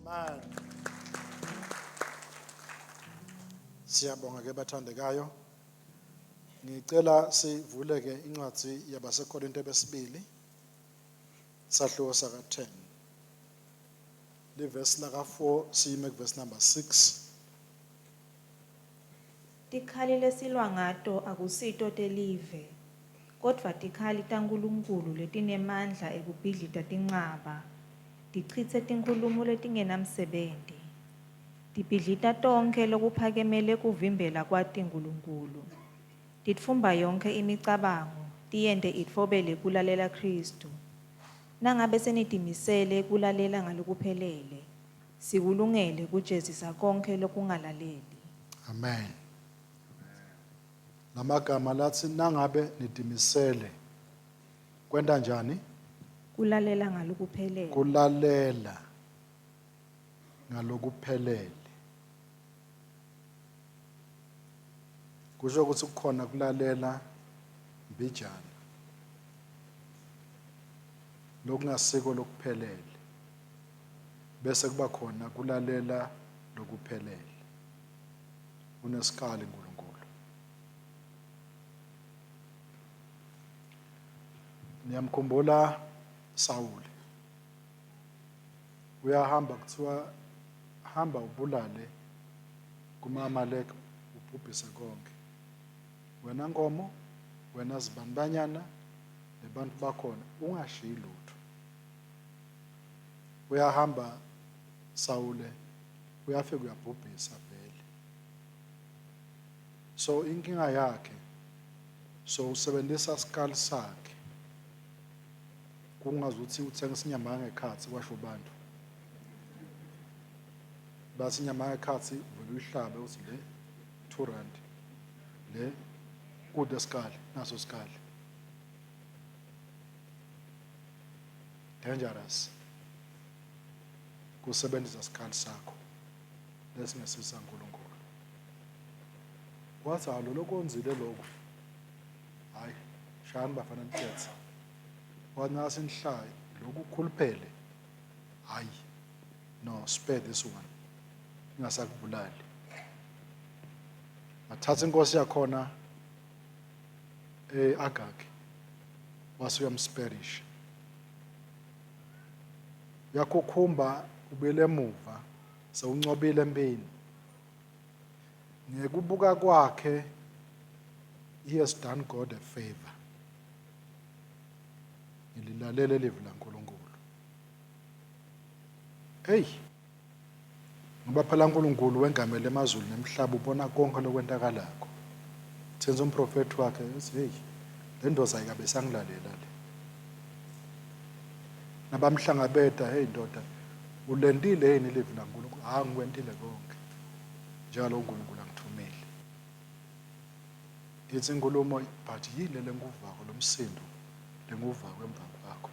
Amen. Siyabonga ke bathandekayo. Ngicela sivule ke incwadi yabaseKorinte besibili sahluko saka 10. Livesi laka 4 siyime kuvesi number 6. Tikhali lesilwa ngato akusito telive, kodvwa tikhali taNkulunkulu letinemandla ekubhidlita tinqaba, tichitse tinkhulumo letingenamsebenti. Tibhidlita tonkhe lokuphakemele kuvimbela kwati Nkulunkulu. Titfumba yonkhe imicabango, tiyente itfobele kulalela Khristu. Nangabe senitimisele kulalela ngalokuphelele, sikulungele kujezisa konkhe lokungalaleli. Amen. Lamagama latsi nangabe nitimisele kwenta njani? Kulalela ngalokuphelele. Kulalela ngalokuphelele. Kusho ukuthi kukhona kulalela mbijana. Lokungasiko lokuphelele. Bese kuba khona kulalela lokuphelele. Unesikali uNkulunkulu. Niyamkhumbula Sawule. Uyahamba kuthiwa hamba ubulale kuma-Amalek ubhubhise konke. Wena Nkomo, wena Zibanibanyana nebantu bakhona ungashiyi lutho. Uyahamba Sawule uyafika uyabhubhisa vele. So inkinga yakhe so usebenzisa sikali sakhe kungazuthi uthengisa inyama yangekhathi kwasho bantu bathi inyama yangekhathi vele uyihlabe uthi le 2 rand le kude sikali naso sikali dangerous kusebenzisa sikali sakho lesingesisa uNkulunkulu wathi alo lokonzile lokhu hayi shayani bafana nithethe wathi nasinihlaye lokhu khuluphele hayi no spare this one ingasakubulali athatha inkosi yakhona eAgag wase uyamsperisha uyakhukhumba ubuyele emuva sewuncobile empini ngekubuka kwakhe he has done God a favor ngililalele livi laNkulunkulu hey ngoba phela uNkulunkulu wengamele emazulu nemhlaba ubona konke lokwentakalako thenza umprofethi wakhe uthi hey le ndoda ayikabe sangilalela le nabamhlangabeta hey ndoda ulentile yini livi laNkulunkulu ha ngikwentile konke njalo uNkulunkulu angithumile ithi inkulumo but yini le lenguvako lomsindo lenguvako emva kwakho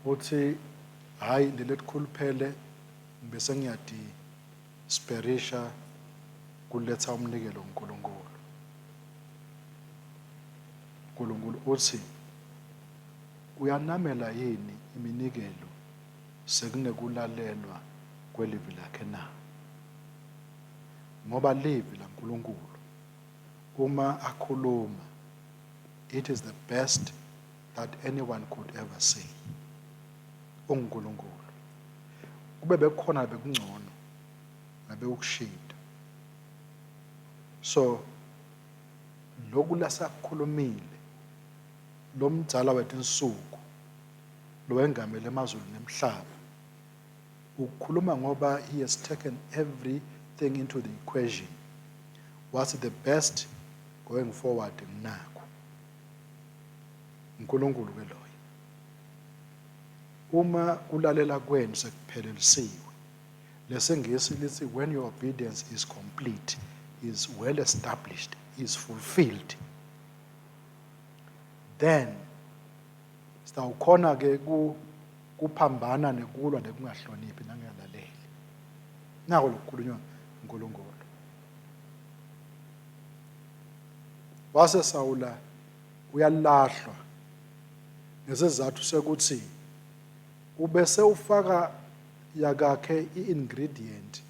uthi hayi leli elikhuluphele ngibese ngiyadi sperisha kuletha umnikelo kuNkulunkulu uNkulunkulu uthi uyanamela yini iminikelo sekunekulalelwa kwelivi lakhe na ngoba livi laNkulunkulu uma akhuluma it is the best that anyone could ever say unguNkulunkulu kube bekukhona bekungcono ngabe ukushinda so lokhu lasakukhulumile lomdzala wetinsuku lowengamele emazulu nemhlaba ukukhuluma ngoba he has taken everything into the equation what's the best going forward nginakho uNkulunkulu ke loyo uma kulalela kwenu sekuphelelisiwe lesingisi lithi when your obedience is complete is well established is fulfilled then sitawukhona ke ku kuphambana nekulwa nekungahloniphi nangingalaleli nako lokukhulunywa uNkulunkulu wase Sawula uyalahlwa ngesizathu sekuthi Ubese ufaka yakakhe i-ingredient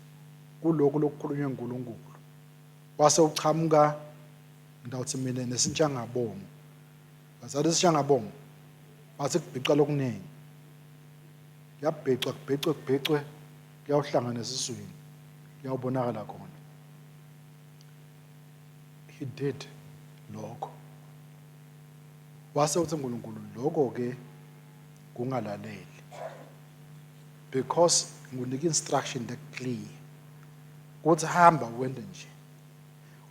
kulokhu lokukhulunywe nguNkulunkulu. Wase uchamuka ngitawuthi mina nesintshangabomu. Bazali isishangabomu bathi kubhica lokuningi. Kuyabhicwa kubhicwe kubhicwe kuyawuhlangana esiswini. Kuyawubonakala khona. He did lokho. Wase uthi uNkulunkulu lokho ke kungalaleli. Because ngunika instruction that clear. Kuthi hamba wende nje.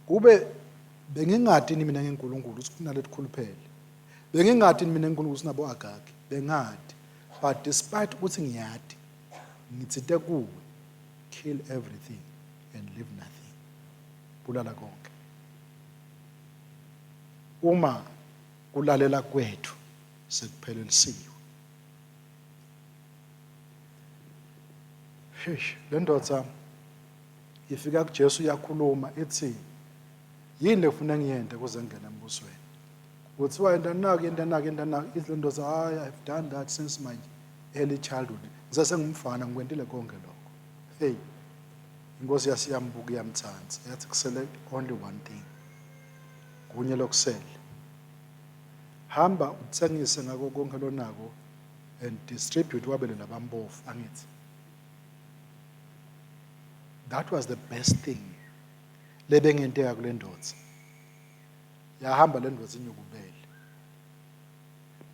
Kube bengingati ni mina ngeNkulunkulu ukuthi kunaleti khuluphele. Bengingati ni mina ngeNkulunkulu ukuthi nabo Agagi. Bengati. But despite ukuthi ngiyati ngitsite kuwe kill everything and leave nothing. Bulala konke. Uma kulalela kwethu sekuphelelisiwe. Sheesh, le ndoda ifika kuJesu iyakhuluma ithi yini lekufuna ngiyente kuze ngingene embusweni. Kuthiwa yenta naku yenta naku yenta naku ithi le ndoda hayi I've done that since my early childhood. Ngisasengumfana ngikwentile konke lokho. Hey, inkosi yasiyambuka iyamthanda yathi kusele only one thing. Kunye lokusele. Hamba uthengise ngako konke lonako and distribute wabele labampofu angithi. That was the best thing lebengenteka kule ndoda. Yahamba le ndoda inyukubele.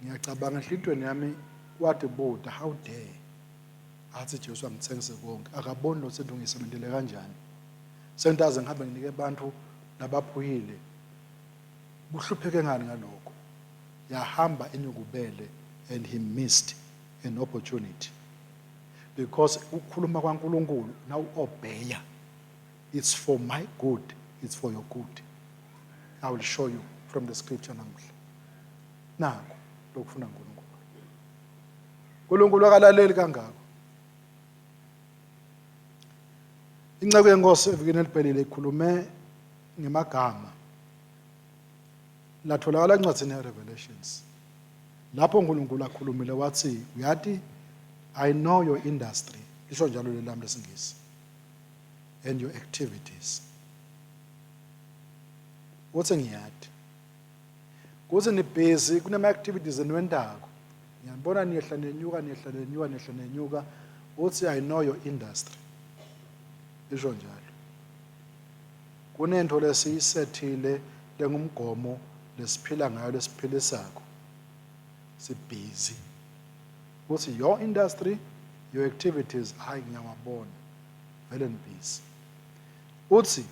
Ngiyacabanga enhlitweni yami wathi buda how dare athi Jesu angithengise konke akaboni lo sento ngisebenzele kanjani. Sentaze ngihambe nginike abantu labaphuyile kuhlupheke ngani ngalokho. Yahamba inyukubele and he missed an opportunity. Because ukukhuluma kwaNkulunkulu now obeya it's for my good it's for your good. I will show you from the scripture namuhla. Nakho lokufuna uNkulunkulu. uNkulunkulu akalaleli kangako. Inceku yenkosi evikini eliphelile ikhulume ngemagama latholakala encwadini yeRevelations. Lapho uNkulunkulu akhulumile wathi uyati I know your industry lisho njalo lelami lesingisi and your activities. Uthi ngiyati. Kuthi nibhizi kunama activities eniwentako. Ngiyabona niyehla nenyuka niyehla nenyuka niyehla nenyuka uthi I know your industry. Isho njalo. Kunento lesiyisethile lengumgomo lesiphila ngayo lesiphilisako. Sibhizi. Uthi your industry, your activities hayi ngiyawabona. Vele nibhizi. Uthi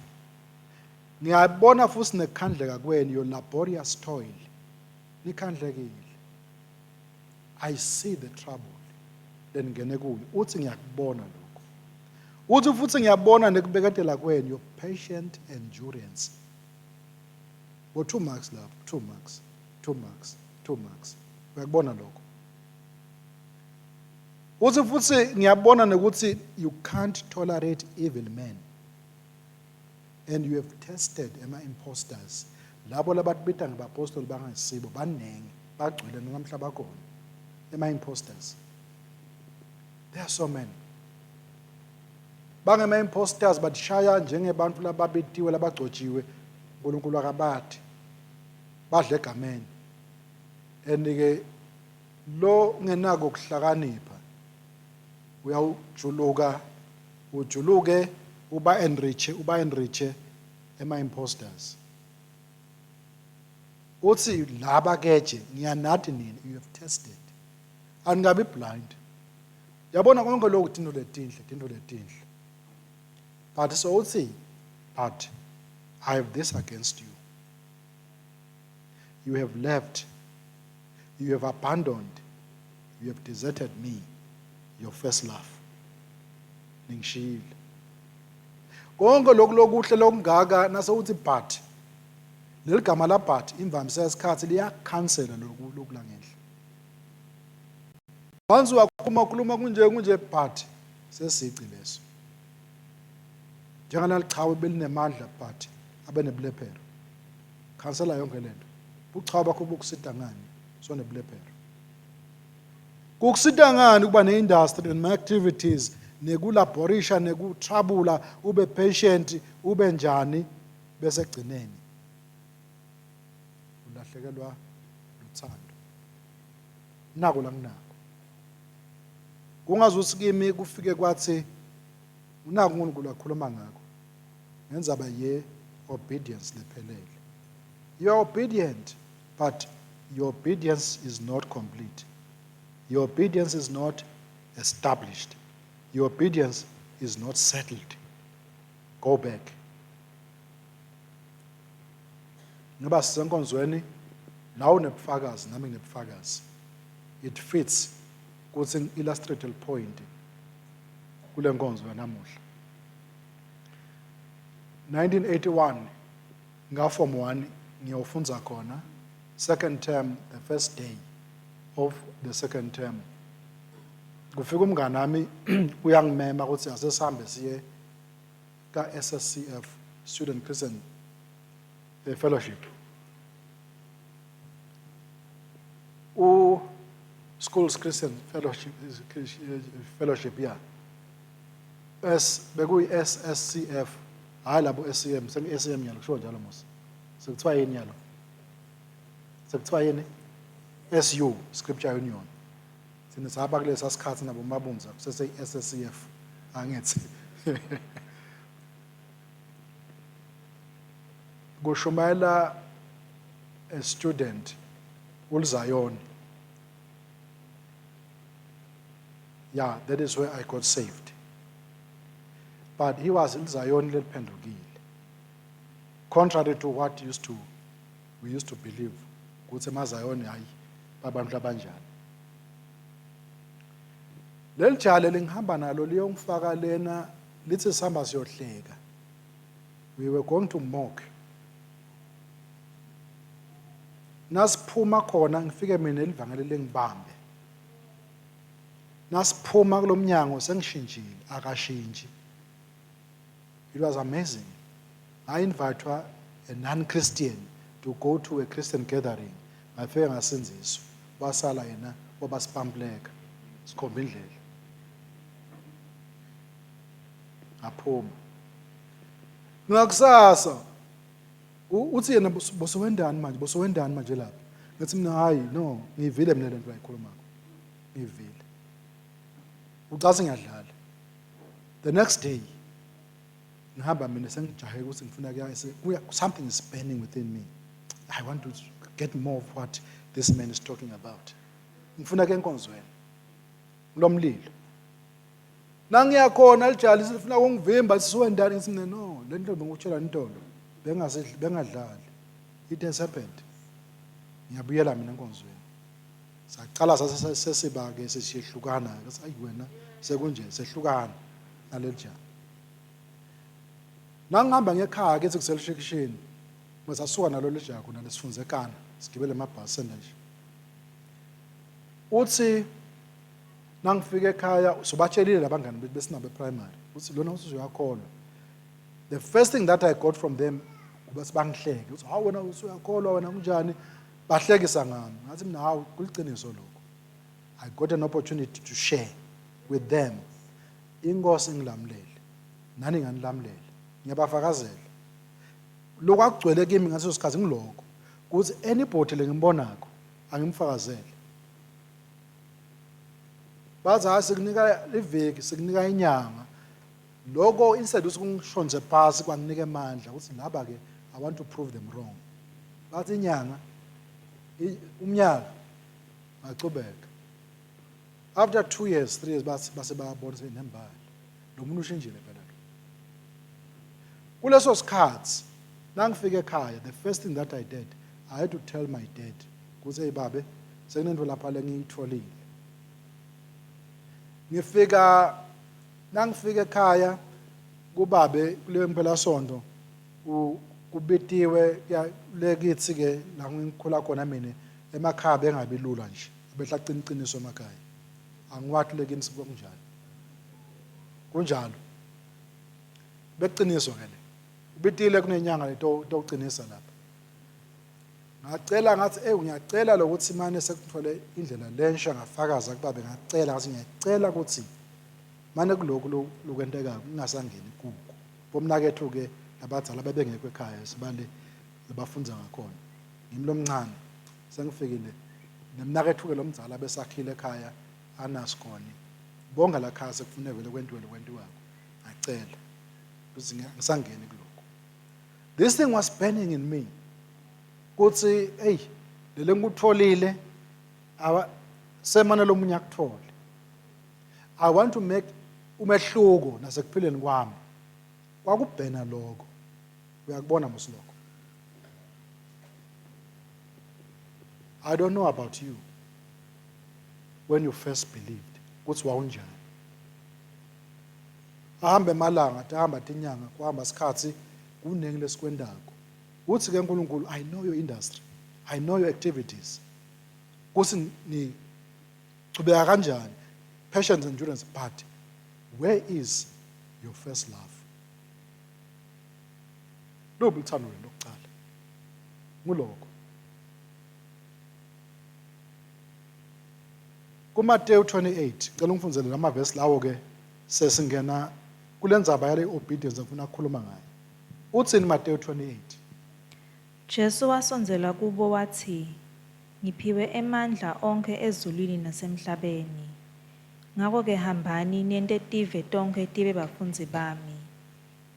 ngiyabona futhi nekukhandleka kwenu your laborious toil. Nikhandlekile. I see the trouble leningene kuyo. Uthi ngiyakubona lokho. Uthi futhi ngiyabona nekubeketela kwenu your patient endurance. Bo 2 marks lapho, 2 marks, 2 marks, 2 marks. Uyakubona lokho. Uthi futhi ngiyabona nokuthi you can't tolerate evil men. And you have tested ema imposters. Labo labatibita ngabapostoli bangasibo banengi bagcwele namhla bakhona. Ema imposters. There are so many. Bangema imposters batishaya njengebantu lababitiwe labagcotshiwe uNkulunkulu akabathi badle egameni. And ke lo ngenako ukuhlakanipha uyawujuluka ujuluke uba enrich uba enrich ema imposters. Uthi laba keje ngiyanathi nini you have tested. Angabi blind. Yabona konke lokhu tinto letinhle tinto letinhle. But so uthi but I have this against you. You have left, you have abandoned, you have deserted me, your first love. Ningishiyile. Konke lokhu lokuhle lokungaka nase uthi but leli gama la but imvamisa yesikhathi liyakhansela lokhu lokulangenhla. Once wakhuluma khuluma kunje kunje but sesici leso. Njenganalichawe belinemandla but abenebulephero. Khansela yonke lento. Buchawe bakho bukusida ngani sonebulephero. Kukusita ngani ukuba ne-industry nema-activities nekulaborisha nekutrabula ube patient ube njani bese egcineni ulahlekelwa luthando. Nako la nginako. Kungazuthi kimi kufike kwathi unaku uNkulunkulu akhuluma ngakho ngenzaba ye obedience lephelele. You are obedient but your obedience is not complete. Your obedience is not established. Your obedience is not settled. Go back. Ngoba sisenkonzweni nawe unebufakazi nami nginebufakazi. It fits ukuthi ngi-illustrate le point kule nkonzo yanamuhla. 1981 nga form 1 ngiyofundza khona second term the first day of the second term kufika umngane wami uyangimema ukuthi asesihambe siye ka SSCF Student Christian eh, Fellowship u Schools Christian Fellowship Fellowship yeah S bekuyi SSCF hayi labo SCM sengi SCM yalo kusho njalo mos sekuthiwa yini yalo sekuthiwa yini SU Scripture Union thina sahamba kulesa sikhathi nabo mabunza kusese SSCF angithi kushumayela a student ulizayoni yeah that is where i got saved but he was ilizayoni leliphendukile contrary to what used to we used to believe ukuthi emazayoni hayi babantu abanjani leli jale lengihamba nalo liyongifaka lena lithi sihamba siyohleka we were going to mock nasiphuma khona ngifike mina elivangeli lengibambe nasiphuma kulomnyango sengishintshile akashintshi it was amazing I invitwa a non-Christian to go to a Christian gathering ngafike ngasinziswa wasala yena wabasipampleka sikhomba indlela ngaphuma ngakusasa uthi yena bosowendani manje bosowendani manje lapha ngathi mina hayi no ngivile mina lento ayikhulumako ngivile ucasa ngiyadlala the next day ngihamba mina sengijahe ukuthi ngifuna kuya something is burning within me i want to get more of what this man is talking about ngifuna ke enkonzweni lomlilo nangiyakhona lijali sifuna ukungivimba sisuwendani ngithi mina no le nto bengikutshela intolo bengasidli bengadlali it has happened ngiyabuyela mina enkonzweni saqala sesiba ke sesiyehlukana ke ayi wena sekunje sehlukana naleli jali nangihamba ngekhaya ke kuselishekishini sasuka nalo lijaha khona lesifunze ekana sigibele amabhasi senda nje uthi nangifika ekhaya sobatshelile labangani bethu besinabo eprimary uthi lona uthi uyakholwa the first thing that i got from them kuba sibangihleke uthi hawu wena usuyakholwa wena kunjani bahlekisa ngami ngathi mina hawu kuliqiniso lokho i got an opportunity to share with them inkosi ingilamulele nani nganilamulela ngiyabafakazela lokhu akugcwele kimi ngaleso sikhathi ngilokho ukuthi anybody lengimbonako angimfakazele bathi hayi sikunika iviki sikunika inyanga lokho instead ukuthi kungishonise phasi kwanginika amandla ukuthi laba ke i want to prove them wrong bathi inyanga umnyaka ngachubeka after 2 years 3 years bathi base bayabona ukuthi nembali lo muntu ushintshile phela lo kuleso sikhathi nangifika ekhaya the first thing that i did i had to tell my dad ukuthi hey babe sekunento lapha lengiyitholile ngifika nangifika ekhaya kubabe kuleyo mpelasonto kubitiwe lekithi ke la ngikhula khona mina emakhaya bengabi lula nje behla qiniqiniso emakhaya angiwathi lekini sibuka kunjalo kunjalo beqiniso ke le ubitile kunenyanga leto toqinisa lapha. Ngacela ngathi ewu ngiyacela lokuthi mane sekuthole indlela lensha ngafakaza kubabe ngacela ngathi ngiyacela ukuthi mane kulokhu lokwentekayo ngingasangeni kuko. Bomnakethu ke labadzala bebengekho ekhaya sibale labafundza ngakhona. Ngimi lomncane sengifikile nemnakethu ke lomdzala besakhile ekhaya anasikoni. Bonke la khaya sekufuneka vele kwentiwe lokwentiwako. Ngacela ukuthi ngisangeni kulokhu. This thing was burning in me. Kuthi hey lele ngikutholile semane lomunye akuthole. I want to make umehluko nasekuphileni kwami. Kwakubhena lokho. Uyakubona mos lokho. I don't know about you when you first believed ukuthi wawunjani. Ahambe emalanga, tahamba tinyanga, kuhamba sikhatsi, kuningi lesikwentako. Uthi ke uNkulunkulu, I know your industry. I know your activities. Kuthi ni chubeka kanjani? Patience, endurance, but where is your first love? Luphi uthando lwenu lokuqala? Nguloko. KuMateyu 28, ngicela ungifundzele lamavesi lawo ke sesingena kulendzaba yale obedience ngifuna ukukhuluma ngayo. Utsini Mateyu 28? Jesu wasondzela kubo watsi, Ngiphiwe emandla onkhe ezulwini nasemhlabeni. Ngako-ke hambani nente tive tonkhe tibe bafundzi bami,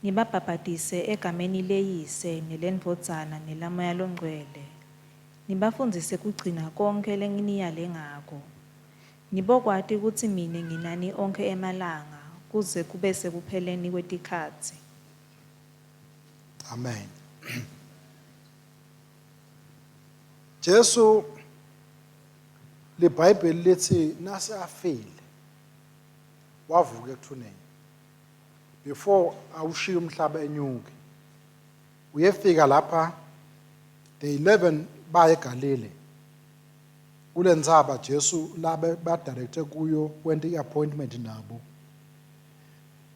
nibabhabhatise egameni leYise neleNdvodzana nelaMoya Longcwele, nibafundzise kugcina konkhe lenginiyale ngako. Nibokwati kutsi mine nginani onkhe emalanga kuze kube sekupheleni kwetikhatsi. Amen. Jesu liBhayibheli lithi nase afile wavuka ekuthuneni before awushiya umhlaba enyuke uyefika lapha the 11 baye eGalile kulentsaba Jesu labe badirecte kuyo kwenta iappointment nabo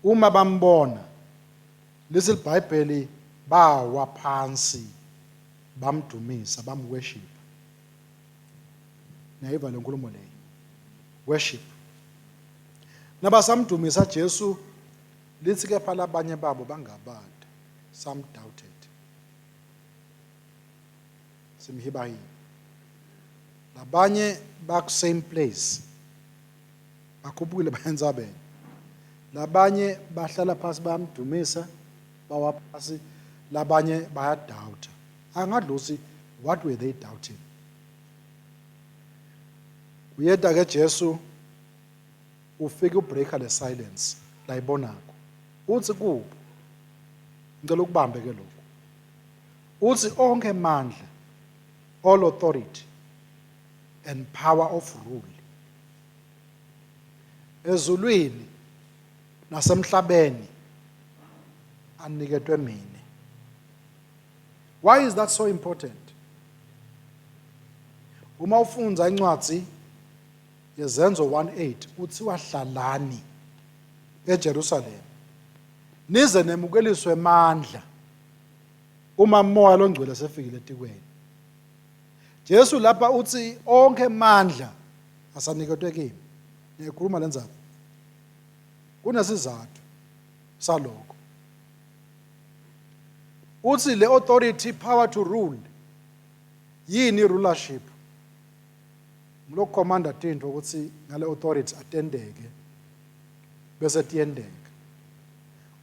uma bambona lithi liBhayibheli bawa phansi bamdumisa bamworship niyayiva le nkulumo leyo worship nabasamdumisa Jesu lithi kepha labanye babo bangabada some doubted simhibahiba labanye baku same place bakhuphukile bayentsabeni labanye bahlala phasi bayamdumisa bawa phasi labanye bayadoubta angadlusi what were they doubting uyeda ke Jesu ufike ubreaker le silence layibonako uthi kubo ngicela ukubambe ke lokhu uthi onke amandla all authority and power of rule ezulwini nasemhlabeni aniketwe mina why is that so important uma ufundza incwadi yezenzo 1:8 kuthiwa hlalani eJerusalem nize nemukeliswe amandla uma moya longcwele sefikile etikweni Jesu lapha uthi onke amandla asaniketwe kimi ngiyayikhuluma le ndzaba kunesizathu salokho uthi le authority power to rule yini rulership ngilokukhomanda tintfo ukuthi ngale authority atendeke bese tiyendeka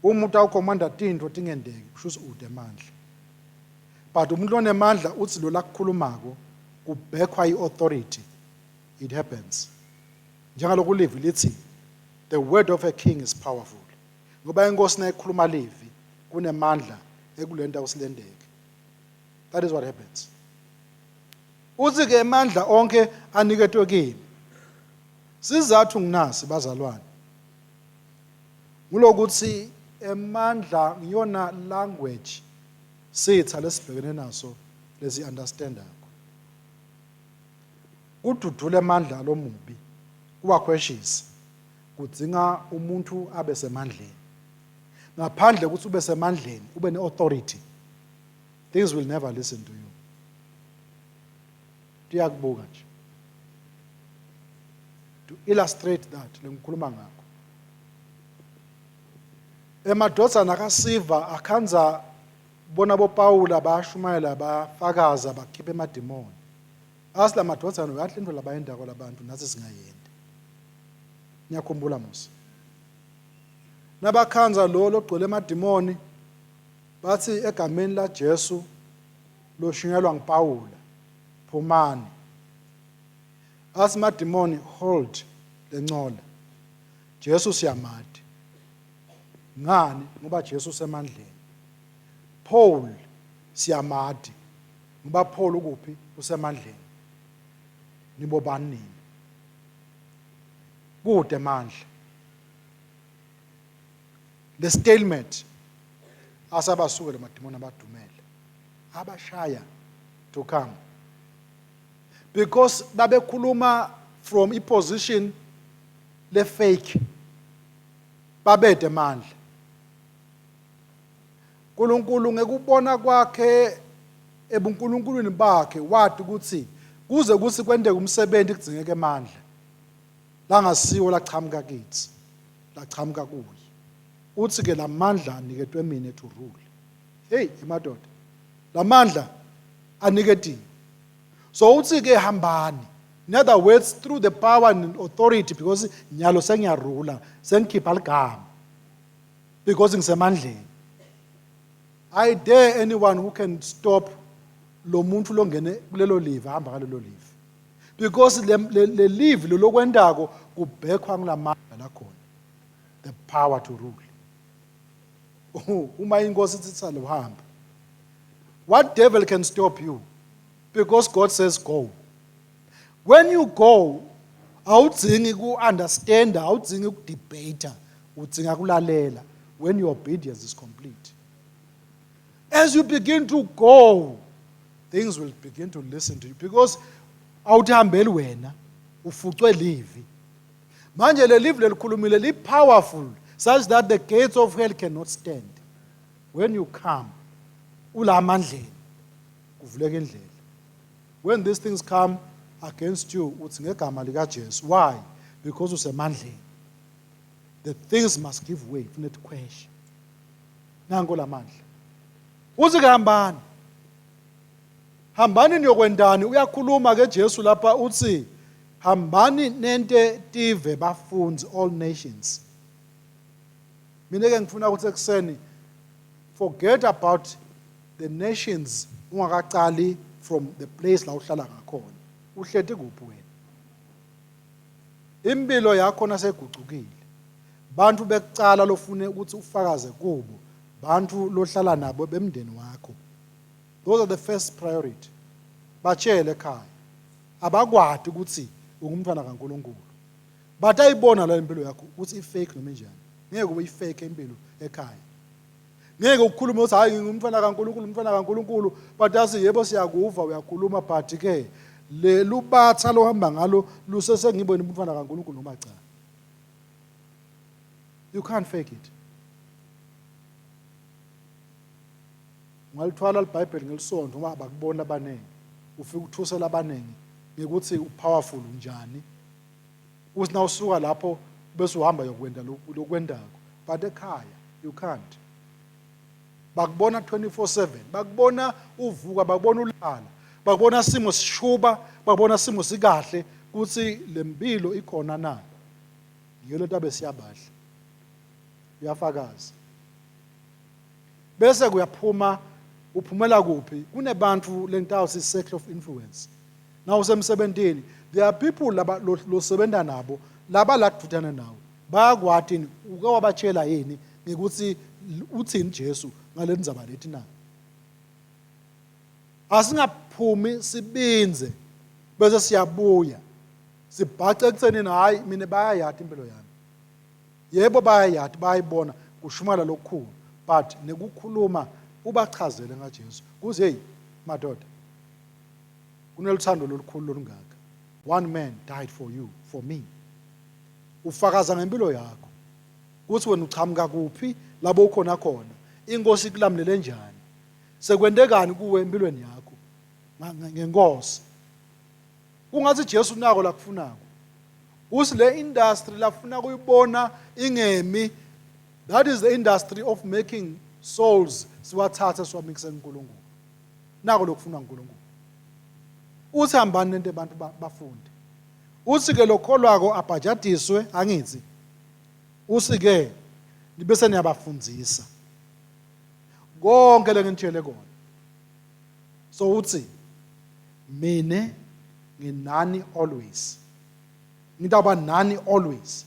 uma utawukhomanda tintfo tingendeki kusho ukuthi ude emandla but umuntu onemandla uthi lo lakukhulumako kubhekwa i-authority it happens njengalokhu livi lithi the word of a king is powerful ngoba inkosi nayikhuluma livi kunemandla ekulenta usilendeke that is what happens uthi ke emandla onke aniketwe kimi sizathu nginasi bazalwane ngulokuthi emandla ngiyona language sitha lesibhekene naso lesi understandako kududula emandla alomubi kuwakhweshisa kudzinga umuntu abe semandleni ngaphandle ukuthi ube semandleni ube ne-authority things will never listen to you. Tiyakubuka nje. To illustrate that lengikhuluma ngakho. Emadvodzana kaSiva akhandza bona boPawula bayashumayela bayafakaza bakhipha emadimoni. Asi lamadvodzana uyathi lento labayendako labantu nathi singayenda. Niyakhumbula Musa. Nabakhandza lo logcwele emadimoni bathi egameni laJesu loshunyelwa nguPawula phumani. Asi madimoni hold lencola. Jesu siyamati. Ngani? Ngoba Jesu usemandleni. Paul siyamati. Ngoba Paul ukuphi? Usemandleni. Nibobani nini? Kude amandla. Le stalemate asabasuke lamadimoni abadumele. Abashaya to come. Because babekhuluma from i position le fake. Babede amandla. uNkulunkulu ngekubona kwakhe ebunkulunkulwini bakhe wati ukuthi kuze kuthi kwenteke umsebenzi kudzingeke amandla langasiwo lachamuka kithi lachamuka kuye uthi ke lamandla aniketwe mina to rule. Hey emadoda, lamandla aniketiwe. So uthi ke hambani, in other words, through the power and authority, because nyalo sengiyarula, sengikhipha ligama because ngisemandleni. I dare anyone who can stop lo muntu longene kulelo live ahamba ngalelo live, because le, le, le live lolokwentako kubhekwa ngulamandla lakhona, the power to rule. Uma inkosi ithi sale uhamba, what devil can stop you? Because God says go. When you go, awudzingi ku-understand, awudzingi ukudebate, udzinga kulalela. When your obedience is complete, as you begin to go, things will begin to listen to you, because awuthambeli wena, ufucwe livi. Manje le livi lelikhulumile li powerful such that the gates of hell cannot stand. When you come ula mandleni, kuvuleka indlela. When these things come against you, uthi ngegama lika Jesu. Why? Because usemandleni. The things must give way. Kufanele tikhweshe. Nanko lamandla. Uthi ke hambani, hambani niyokwendani. Uyakhuluma ke Jesu lapha, uthi hambani nente tive bafunzi, all nations. Mina ke ngifuna ukuthi ekuseni, forget about the nations ungakaqali from the place la uhlala ngakhona. Uhleti kuphi wena? Impilo yakho nasegucukile, bantu bekucala lofune ukuthi ufakaze kubo bantu lohlala nabo bemndeni wakho. Those are the first priority. Batshele ekhaya abakwati ukuthi ungumntwana kaNkuluNkulu. Batayibona la impilo yakho ukuthi i-fake noma injani. Ngeke ube i-fake impilo ekhaya. Ngeke ukukhulume uthi hayi, ngingumntwana kaNkuluNkulu, umntwana kaNkuluNkulu, but asi yebo, siyakuva uyakhuluma, but ke le lubatha lohamba ngalo lusesengibona umntwana kaNkuluNkulu noma cha. You can't fake it. Ungalithwala libhayibheli ngelisonto uma abakuboni abaningi, ufike uthusela abaningi ngekuthi upowerful unjani, uthi nawusuka lapho bese uhamba yokwenda lokwendako, but ekhaya you can't. Bakubona 24/7, bakubona uvuka, bakubona ulala, bakubona simo sishuba, bakubona simo sikahle kuthi lempilo ikhona na. Yiyo lento abe siyabadla, uyafakaza bese kuyaphuma. Uphumela kuphi? Kunebantu lentawo si circle of influence. Na usemsebentini, there are people laba losebenza nabo, laba la kududana nawe, bayakwati. Uke wabatshela yini ngikuthi uthini Jesu ngale ndzaba lethi na? Asingaphumi sibinze bese siyabuya sibhace ekuthenini hayi, mina bayayati impilo yami. Yebo, bayayati, bayayibona kushumala lokukhulu, but nekukhuluma ubachazele ngaJesu kuze hey madoda, kuneluthando lolukhulu lolungaka, one man died for you, for me. Ufakaza ngempilo yakho kuthi wena uchamuka kuphi, labo ukhona khona, inkosi ikulamulele njani, sekwentekani kuwe empilweni yakho ngenkosi. Kungathi Jesu nako lakufunako. Usi le industry lafuna kuyibona ingemi that is the industry of making souls siwathathe siwamikise kuNkulunkulu. Nako lokufunwa uNkulunkulu. Uthi hambani nento abantu bafunde. Uthi ke lokholwako abhajadiswe angithi. Uthi ke nibese niyabafundzisa. Konke lenginitshele kona. So uthi mina nginani always. Ngitawuba nani always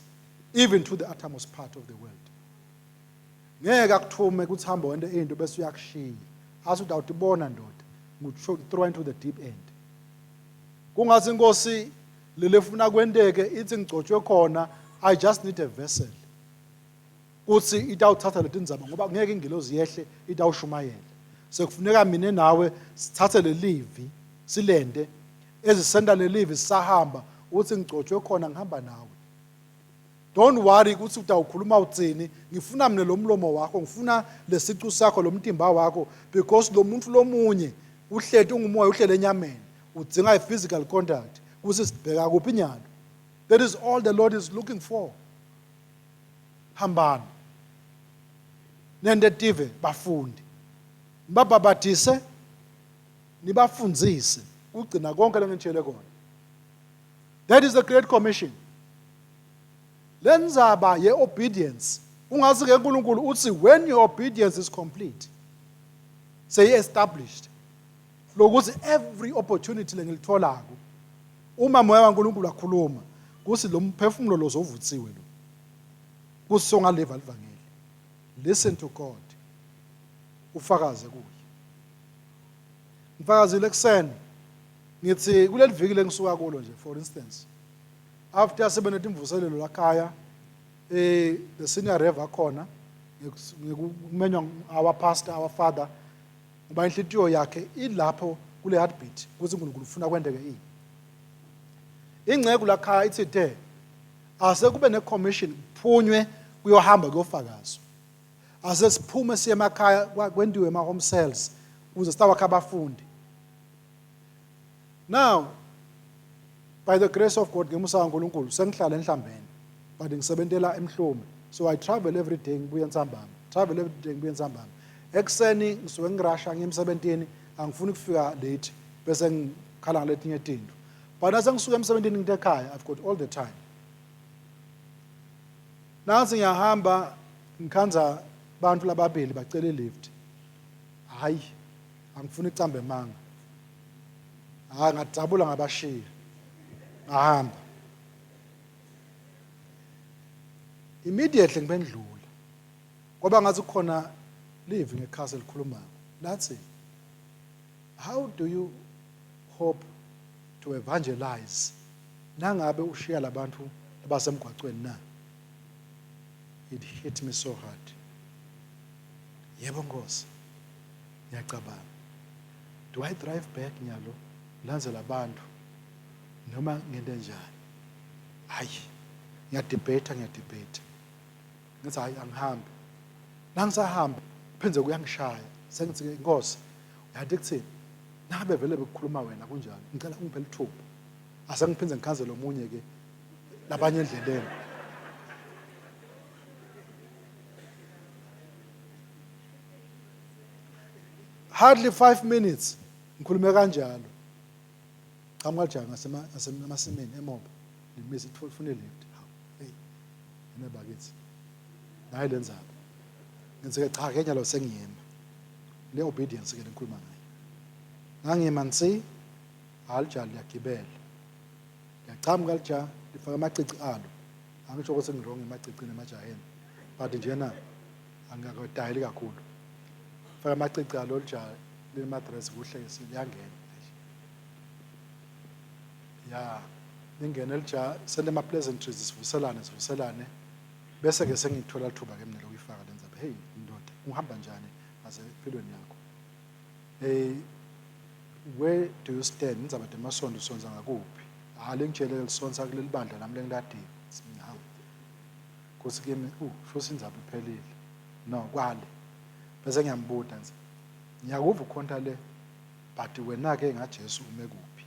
even to the uttermost part of the world. Ngeke akuthume ukuthi hamba wente into bese uyakushiya. Athi utawutibona ndoda ngu throw into the deep end. Kungathi inkosi lelefuna kwenteke ithi ngigcotshwe khona I just need a vessel. Kuthi itawuthatha letindzaba ngoba ngeke ingilozi yehle itawushumayela. Sekufuneka mina nawe sithathe lelivi silende ezisenda lelivi sisahamba uthi ngigcotshwe khona ngihamba nawe. Don't worry ukuthi utawukhuluma utsini ngifuna mina lo mlomo wakho ngifuna lesicu sakho lo mtimba wakho because lo muntu lomunye uhleti ungumoya uhlele enyameni udzinga i-physical contact kuthi sibheka kuphi nyalo. That is all the Lord is looking for. Hambani nente tive bafundi nibabhabhadise nibafundzise kugcina konke lengitshele kona. That is the great commission. Lenzaba ye-obedience ungathi ke uNkulunkulu uthi when your obedience is complete seyi established lokuthi every opportunity lengilitholako uma moya kaNkulunkulu akhuluma kuthi lo mphefumulo lo zovutsiwe lo kuthi songaliva livangeli. Listen to God ufakaze kuye. Ngifakazile ekuseni ngithi kuleli viki lengisuka kulo nje for instance after sibe netimvuselelo lakhaya eh the senior rev akhona ngikumenywa our pastor our father ngoba inhlitiyo yakhe ilapho kule heartbeat ukuthi uNkulunkulu ufuna kwenteke ini. Ingceku lakhaya ithi te ase kube ne commission kuphunywe kuyohamba kuyofakazwa. Ase siphume siye emakhaya kwentiwe ema home cells ukuze sitawakha abafundi. Now by the grace of God ngemusa kaNkulunkulu sengihlala enhlambeni but ngisebentela eMhlume so I travel every day ngibuye entsambama travel every day ngibuye entsambama ekuseni ngisuke ngirasha ngiye emsebentini angifuni ukufika late bese ngikhala ngaletinye tinto but nase ngisuka emsebentini ngite ekhaya I've got all the time. Nansi ngiyahamba ngikhanza bantu lababili bacela ilift. Hayi angifuni icambe emanga. Hayi ngadabula ngabashiya. Ngahamba. Immediately ngibendlula. Kwaba ngathi kukhona live ngekhasi elikhulumako. Lathi how do you hope to evangelize nangabe ushiya labantu abasemgwacweni na? It hit me so hard. Yebo Nkosi. Ngiyacabanga. Do I drive back nyalo ngilandzela abantu noma ngente njani? Hayi. Ngiyadebate ngiyadebate. Ngithi hayi angihambi. Nangisahamba phindze kuyangishaya. Sengithi ke Nkosi uyathi kuthini? Nabe vele bekukhuluma wena kunjalo. Ngicela ungiphe lithuba. Asengiphindze ngikhanzele omunye ke labanye endleleni. Hardly 5 minutes ngikhulume kanjalo. Qhamuka lijaha ngasemasimini emoba limise ifuna ilift. Hawu hey yena bakithi. Nayi le ndzaba. Ngithi ke cha ke nyalo sengiyema. Le obedience ke lengikhuluma ngayo. Ngangima nsi halijaha liyagibela. Liyaqhamuka lijaha lifaka amacici alo. Angisho ukuthi ngirong emacicini emajaheni. But njena angikakudayeli kakhulu. Faka amacici alo lijaha limadress kuhle liyangena. Ya lingene lija sente ama pleasantries sivuselane sivuselane bese ke sengithola lithuba ke mina lokuyifaka lendzaba. Hey ndoda uhamba njani ngase empilweni yakho? Hey where do you stand indzaba temasonto usonza ngakuphi? Hayi lengitshele lisonsa kuleli bandla nami lengiladini. Hawu. Nkosi kimi shuthi indzaba iphelile. No kwale. Bese ngiyambuta nje. Ngiyakuva ukhonta le but wena ke ngaJesu ume kuphi?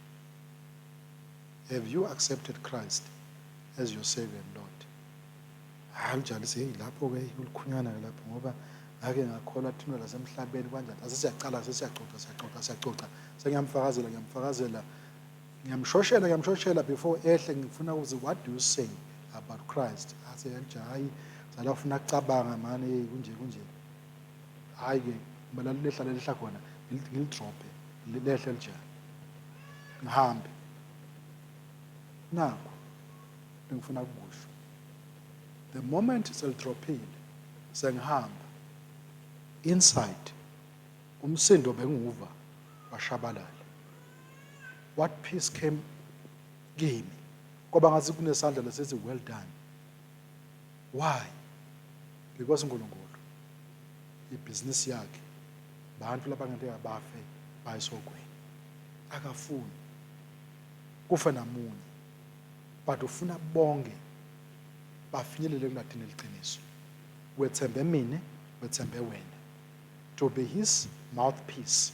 Have you accepted Christ as your Savior and Lord? Hayi ujalise hey lapho ke ulikhunyana ke lapho ngoba ngake ngakholwa thina lasemhlabeni kanjani asesiyaqala sesiyaxoxa siyaxoxa siyaxoxa sengiyamfakazela ngiyamfakazela ngiyamshoshela ngiyamshoshela before ehle ngifuna ukuthi what do you say about Christ athi nje hayi zala ufuna kucabanga manje hey kunje kunje hayi ke ngibala lehla lehla khona ngilidrophe lehle lijani ngihambe nakho engifuna kukusho the moment selidrophile sengihamba inside umsindo bengiwuva washabalala what peace came kimi kwaba ngathi kunesandla lesithi well done why because uNkulunkulu ibhizinisi yakhe bantu labangenteka bafe bayisogweni akafuni kufe namunye but ufuna bonke bafinyelele kuladini eliqiniso wethembe mina wethembe wena to be his mouthpiece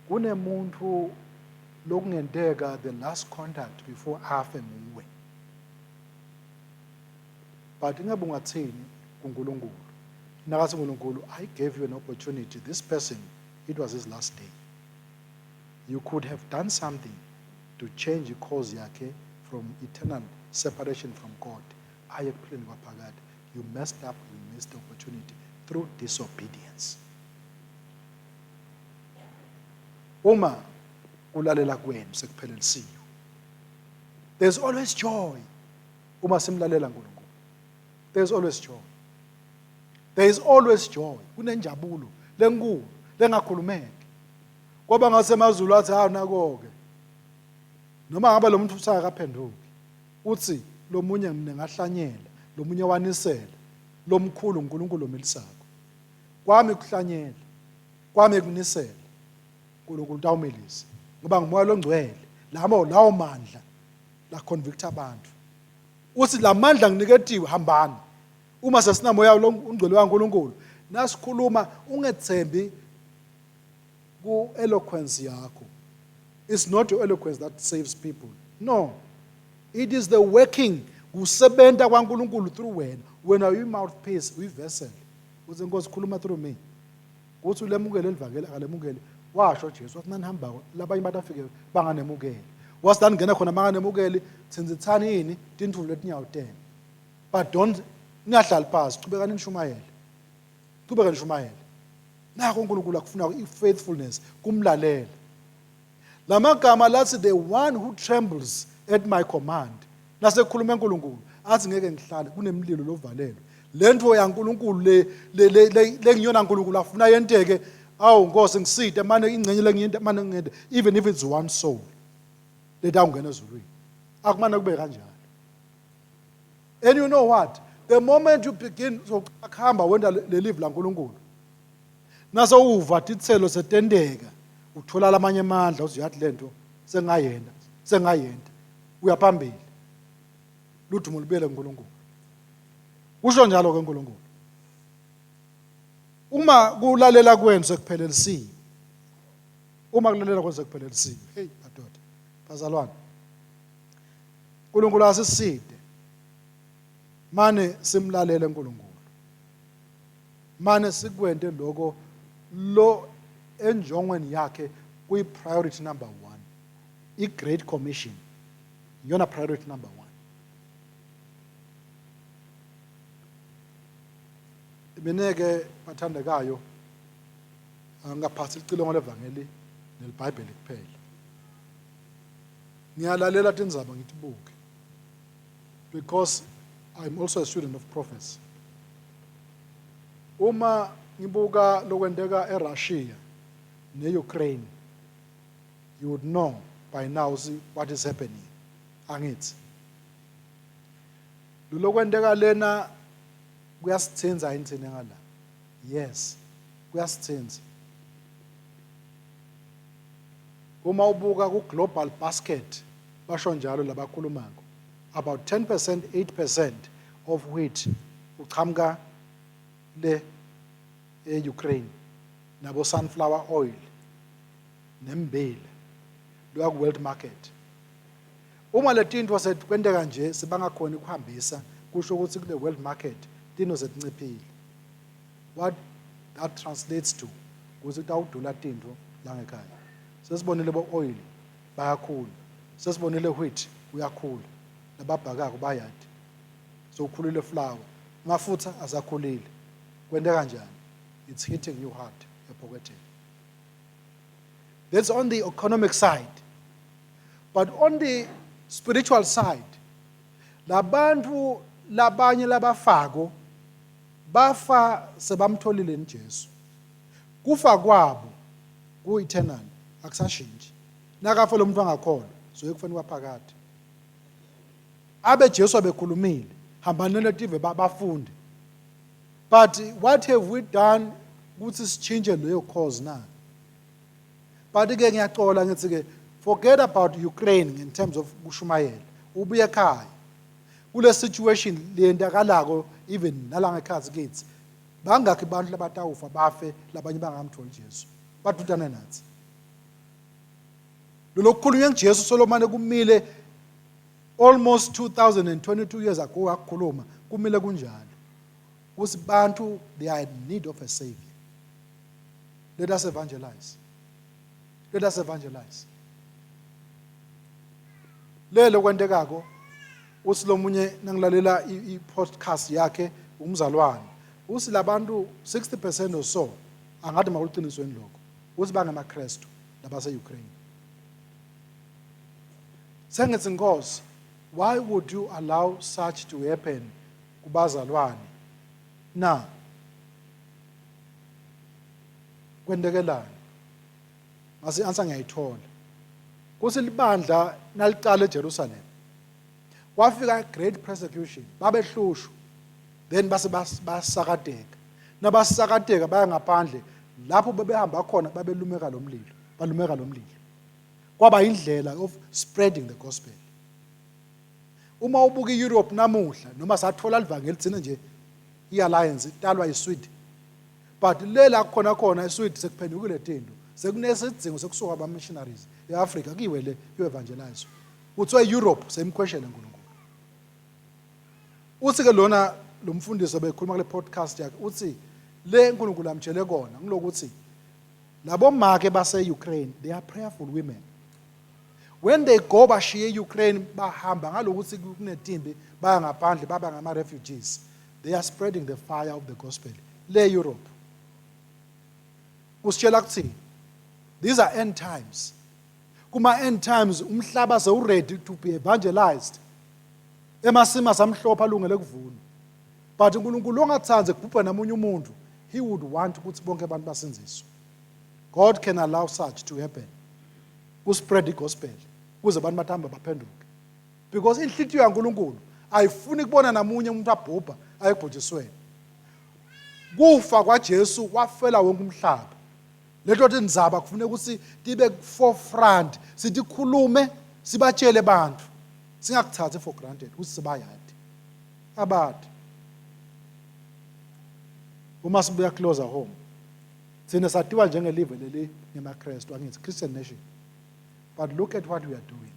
kunemuntu lokungenteka the last contact before afe nguwe but ingabe ungathini kuNkulunkulu nakathi uNkulunkulu I gave you an opportunity this person it was his last day you could have done something to change i-cause yakhe from eternal separation from God aye ekuphileni kwaphakade you messed up you missed the opportunity through disobedience uma kulalela kwenu sekuphelelisiwe there's always joy uma simlalela uNkulunkulu there's always joy there is always joy kunenjabulo lenkulu lengakhulumeki kwaba ngasemazulu athi hawu nako-ke noma ngabe lo muntu usakaphenduki uthi lomunye mina ngahlanyela lomunye wanisela lomkhulu uNkulunkulu omilisako kwami kuhlanyela kwami kunisela uNkulunkulu utawumilisa ngoba ngumoya longcwele lamo lawo mandla la convict abantu uthi lamandla nginiketiwe hambani uma sesinamoya ongcwele kaNkulunkulu nasikhuluma ungethembi ku eloquence yakho it's not your eloquence that saves people no it is the working kusebenta kwaNkulunkulu through wena wena uyi mouthpiece uyi vessel uthi inkosi khuluma through me kuthi ulemukele elivangeli akalemukele washo Jesu wathi nanihamba labanye abantu afike banganemukeli wathi laningena khona banganemukeli thinzithani yini tintfulu letinyawo tenu but don't ningahlali phansi chubekani nishumayele chubeke nishumayele nakho uNkulunkulu akufuna i-faithfulness kumlalela lamagama lathi the one who trembles at my command nasekhuluma uNkulunkulu athi ngeke ngihlale kunemlilo lovalelwe lento yaNkulunkulu le lengiyona uNkulunkulu afuna yenteke awu Nkosi ngiside mane ingcenye lengiyente mane ngente even if it's one soul letawungena ezulwini akumane kube kanjalo and you know what the moment you begin sokuhamba wenda lelive laNkulunkulu nasewuva titselo setenteka uthola lamanye amandla uze uyathi lento sengayenda sengayenda uyaphambili ludumo lubuyele kuNkulunkulu usho njalo ke uNkulunkulu uma kulalela kwenu sekuphelelisiwe uma kulalela kwenu sekuphelelisiwe hey madoda bazalwane uNkulunkulu asiside mane simlalele uNkulunkulu mane sikwente lokho lo enjongweni yakhe kuyi priority number 1 i great commission iyona priority number 1 mina-ke bathandekayo angingaphathi icilongo levangeli nelibhayibheli kuphela ngiyalalela tindzaba ngitibuke because I'm also a student of prophecy uma ngibuka lokwenteka eRussia neUkraine you would know by now see what is happening angithi lokwenteka lena kuyasithinza yini thina ngala yes kuyasithinza uma ubuka ku global basket basho njalo labakhulumako about 10% 8% of wheat uqhamuka le e-Ukraine nabo sunflower oil nembila luya ku world market Uma letinto sekwenteka nje sibangakhoni kuhambisa, kusho ukuthi kule world market tino setinciphile. What that translates to ukuthi kutawudula tinto la ngekhaya. Sesibonile bo oil bayakhula, sesibonile wheat uyakhula, lababhakako bayadi, sowukhulile flour, mafutha asakhulile. Kwenteka kanjani? It's hitting you hard ephoketheni. That's on the economic side. But on the spiritual side, labantu labanye labafako bafa sebamtholile Jesu. Kufa kwabo ku eternal, akusashintshi. Nakafa lo muntu angakholwa, so ekufeni kwaphakade. Abe Jesu abekhulumile, hambani letive bafunde. But what have we done ukuthi sichinje leyo cause na? But ke ngiyacola ngithi ke, forget about Ukraine in terms of kushumayela. Ubuye ekhaya. Kule situation leyentakalako even nala ngekhathi kithi, bangakhi abantu labatawufa bafe labanye bangamtholi Jesu? Badudane nathi. Lo kukhulunywa ngeJesu solomane kumile almost 2022 years ago, akukhuluma kumile kunjalo. Kuthi bantu, they are in need of a savior. Let us evangelize. Let us evangelize. Lelo kwentekako uthi lomunye nangilalela i-podcast yakhe umzalwane, uthi labantu 60% or so, angathi makuliqinisweni lokho, uthi bangamaKristu labase-Ukraine. Sengithi, Nkosi, why would you allow such to happen kubazalwane na? Kwentekelani? Ngase answer ngiyayithola kuthi libandla naliqala eJerusalem kwafika great persecution, babehlushwa, then base basakateka. Nabasakateka baya ngaphandle, lapho bebehamba khona babelumeka lo mlilo, balumeka lo mlilo, kwaba indlela of spreading the gospel. Uma ubuka iEurope namuhla, noma sathola livangeli thina nje, ialliance italwa iSweden, but lela khona khona eSweden sekuphendukile tinto, sekunesidingo sekusuka ama missionaries eAfrica kiwe le kuevangelize. Kuthiwa eEurope seyimkhweshela uNkulunkulu. Uthi ke lona lo mfundisi obekhuluma kule podcast yakhe, uthi le uNkulunkulu amtshele kona ngilokuthi labo make base Ukraine, they are prayerful women. When they go, bashiye eUkraine, bahamba ngalokuthi kunetimbi, baya ngaphandle, baba ngama refugees, they are spreading the fire of the gospel le Europe. Kusitshela kuthini? These are end times. Kuma end times umhlaba sewuready to be evangelized, emasima samhlophe alungele kuvuna, but uNkulunkulu ongathandi kubhubha namunye umuntu. He would want ukuthi bonke abantu basindziswe. God can allow such to happen kuspread igospel kuze abantu bathamba baphenduke, because inhlitiyo yaNkulunkulu ayifuni kubona namunye umuntu abhubha ayebhujisweni. Kufa kwaJesu wafela wonke umhlaba. Leto tindzaba kufuneka ukuthi tibe forefront, sithi khulume, sibatshele abantu, singakuthathi for granted ukuthi sibayadi abadi. Uma sibuya closer home, thina satiwa njengelive leli ngemaKristu, angithi Christian nation? But look at what we are doing.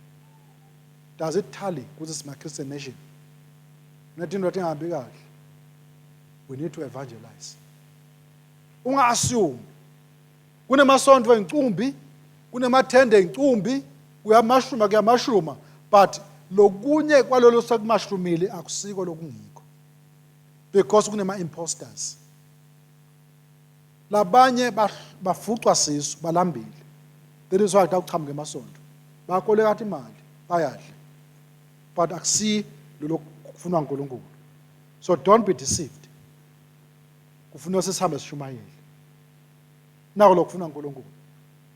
Does it tally ukuthi sima Christian nation? Kunetinto etingahambi kahle. We need to evangelize. Unga-assume kunemasonto encumbi, kunemathende encumbi, kuyamashuma, kuyamashuma, but lokunye kwalolo sekumashumile akusiko lokungikho, because kunema imposters. Labanye bafucwa sisu, balambile. That is why kuqhamuka emasonto, bakoleka imali, bayadla, but akusi lolo kufunwa uNkulunkulu. So don't be deceived. Kufuneka sisihambe sishumayele nako lokufuna uNkulunkulu.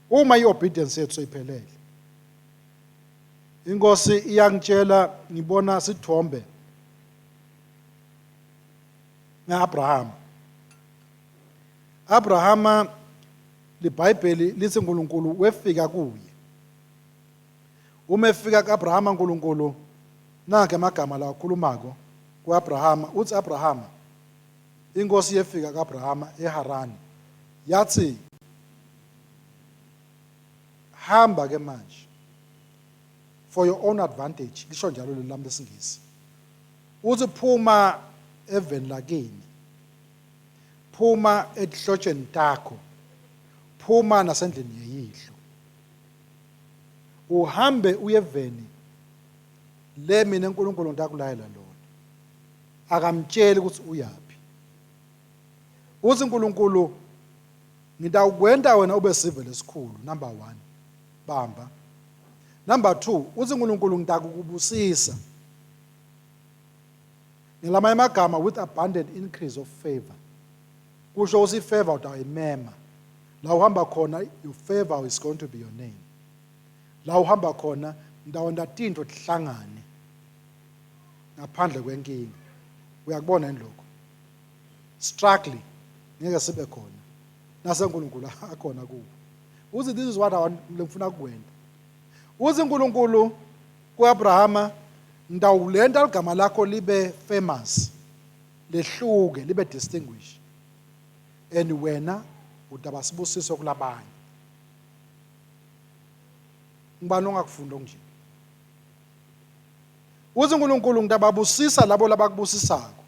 Uma iobedience yethu seyiphelele, inkosi iyangitshela, ngibona sithombe ngaAbraham. Abrahama, liBhayibheli lithi uNkulunkulu wefika kuye. Uma efika kuAbrahama uNkulunkulu, nanke amagama la akhulumako kuAbrahama, uthi Abrahama, inkosi yefika kuAbrahama eHarani, yathi, hamba ke manje. For your own advantage, lisho njalo leli lami lesingisi. Uthi phuma eveni lakini. Phuma etihlotsheni takho. Phuma nasendlini yeyihlo. Uhambe uye eveni le mina uNkulunkulu ngitakulayela lona. Akamtsheli ukuthi uyaphi. Uthi uNkulunkulu ngitawukwenta wena ube sive lesikhulu number 1. Bamba. Number 2, uthi uNkulunkulu ngitakukubusisa. Ngelamanye amagama with abundant increase of favor. Kusho ukuthi favor utayimema. La uhamba khona your favor is going to be your name. La uhamba khona ngitawenta tintfo tihlangane ngaphandle kwenkinga. Uyakubona yini lokho? Struggling ngeke sibe khona. Nase uNkulunkulu akhona kuwe. Uthi this is what I want ngifuna kukwenta. Uthi uNkulunkulu kuAbrahama ngitawulenta ligama lakho libe famous lehluke libe distinguished and wena utaba sibusiso kulabanye. Ngibani ongakufunda okunje? Uthi uNkulunkulu ngitababusisa labo labakubusisako.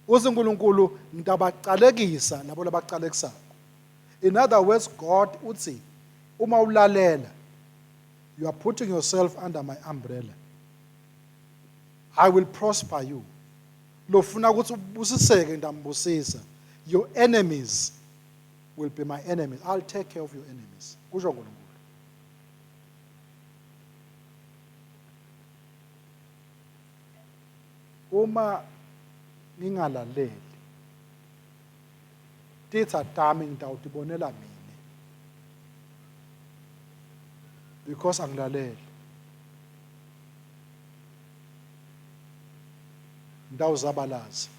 Uthi uNkulunkulu ngitabacalekisa labo labacalekisako. In other words God uthi uma ulalela you are putting yourself under my umbrella. I will prosper you. Lofuna ukuthi ubusiseke ngitambusisa. Your enemies will be my enemies. I'll take care of your enemies. Kusho uNkulunkulu. Uma ngingalaleli titsa tami ngitawutibonela mine because angilaleli ngitawuzabalaza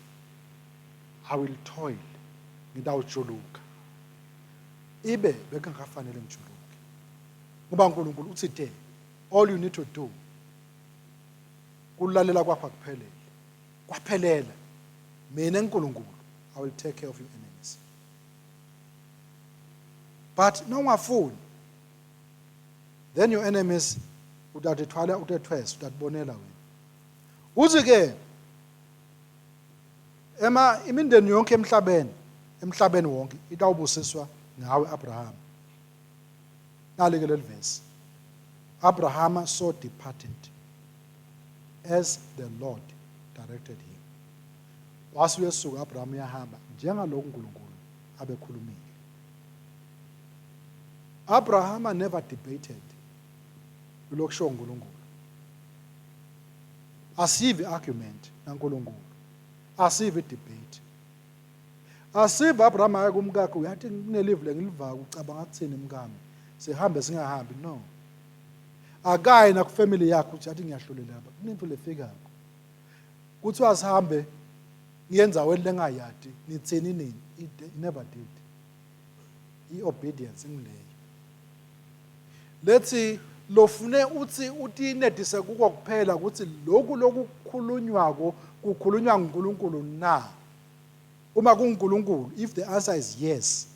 i will toil ngitawujuluka ibe bekungakafanele ngijuluke ngoba uNkulunkulu uthi te all you need to do kulalela kwakho akuphelele kwaphelela mina uNkulunkulu I will take care of your enemies but nongafuni then your enemies utatithwala utethwesa utatibonela wena uthi ke ema imindeni yonke emhlabeni emhlabeni wonke itawubusiswa ngawe Abraham nali ke leli verse Abraham so departed as the Lord directed him Wase uyesuka Abraham uyahamba njengalokhu uNkulunkulu abekhulumile. Abraham never debated lokusho uNkulunkulu. Asivi argument naNkulunkulu. Asivi debate. Asivi Abraham aye kumkakhe uyathi kunelive lengilivaka ucabanga kuthini mkami. Sihambe singahambi no. Akayi nakufamily yakhe uthi athi ngiyahlulela lapha. Kunento lefikako. Kuthiwa sihambe ngiye endaweni lengayadi nithini nini it never did. I-obedience ingileyo. Lethi lofune uthi utinedise kuko kuphela ukuthi lokhu lokukhulunywako kukhulunywa nguNkulunkulu na. Uma kunguNkulunkulu if the answer is yes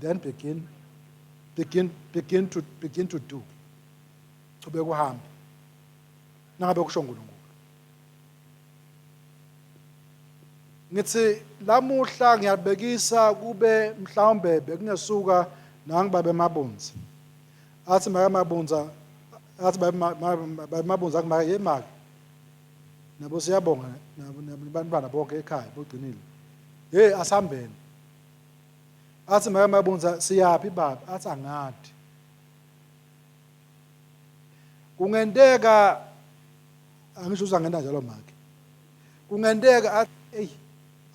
then begin begin begin to begin to do. Chubeka uhambe. Nangabe kusho uNkulunkulu. Ngithi lamuhla ngiyabekisa kube mhlawumbe bekungesuka nangibabe Mabunzi. Athi make Mabunza athi babe Mabunza kumake yemake. Nabo siyabonga nabantwana bonke ekhaya bogcinile. Hey asihambeni. Athi make Mabunza siyaphi baba? Athi angadi. Kungenteka angisho uzangena njalo make. Kungenteka athi ey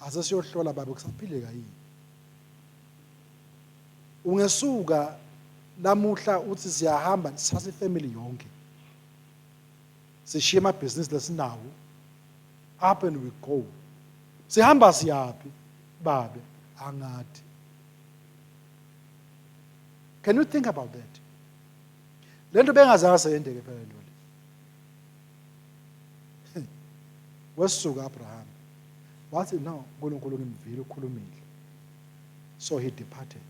ase siyohlola baba kusaphileka yini. Ungesuka lamuhla uthi siyahamba sithatha ifamily yonke. Sishiye amabhizinisi lesinawo up and we go. Sihamba siyaphi babe angadi. Can you think about that? Lento bengazange seyendeke phela lento le. Wesuka Abraham. Wathi no, uNkulunkulu ngimvile ukhulumile. So he departed.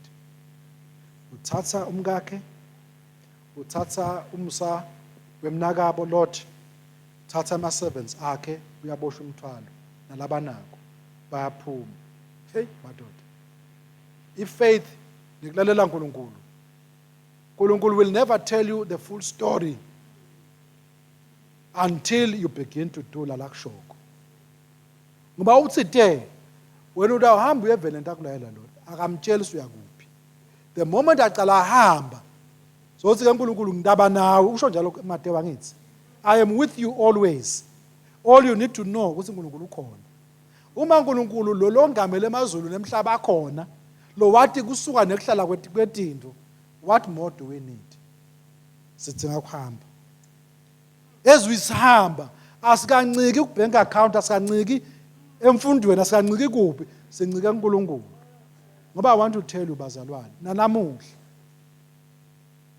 Uthatha umkakhe, Uthatha umsa wemnakabo Lot, uthatha ama-servants akhe, uyaboshwa umthwalo nalabanako bayaphuma. Hey madoda, i-faith nekulalela uNkulunkulu. uNkulunkulu will never tell you the full story until you begin to do lalakushoko. Ngoba uthi te wena utawuhamba uyevele ntakulayela lona, akamtsheli usuyakuphi. The moment aqala ahamba, sothi ke uNkulunkulu ngindaba nawe, usho njalo Mateyu angithi, I am with you always. All you need to know ukuthi uNkulunkulu ukhona. Uma uNkulunkulu lo longamele emazulu nemhlaba akhona, lo wathi kusuka nekuhlala kwetinto, what more do we need? Sidinga kuhamba. Ezwisihamba asikanciki ku bank account, asikanciki emfundweni, asikanciki kuphi, sincike kuNkulunkulu. Ngoba I want to tell you bazalwane, nanamuhla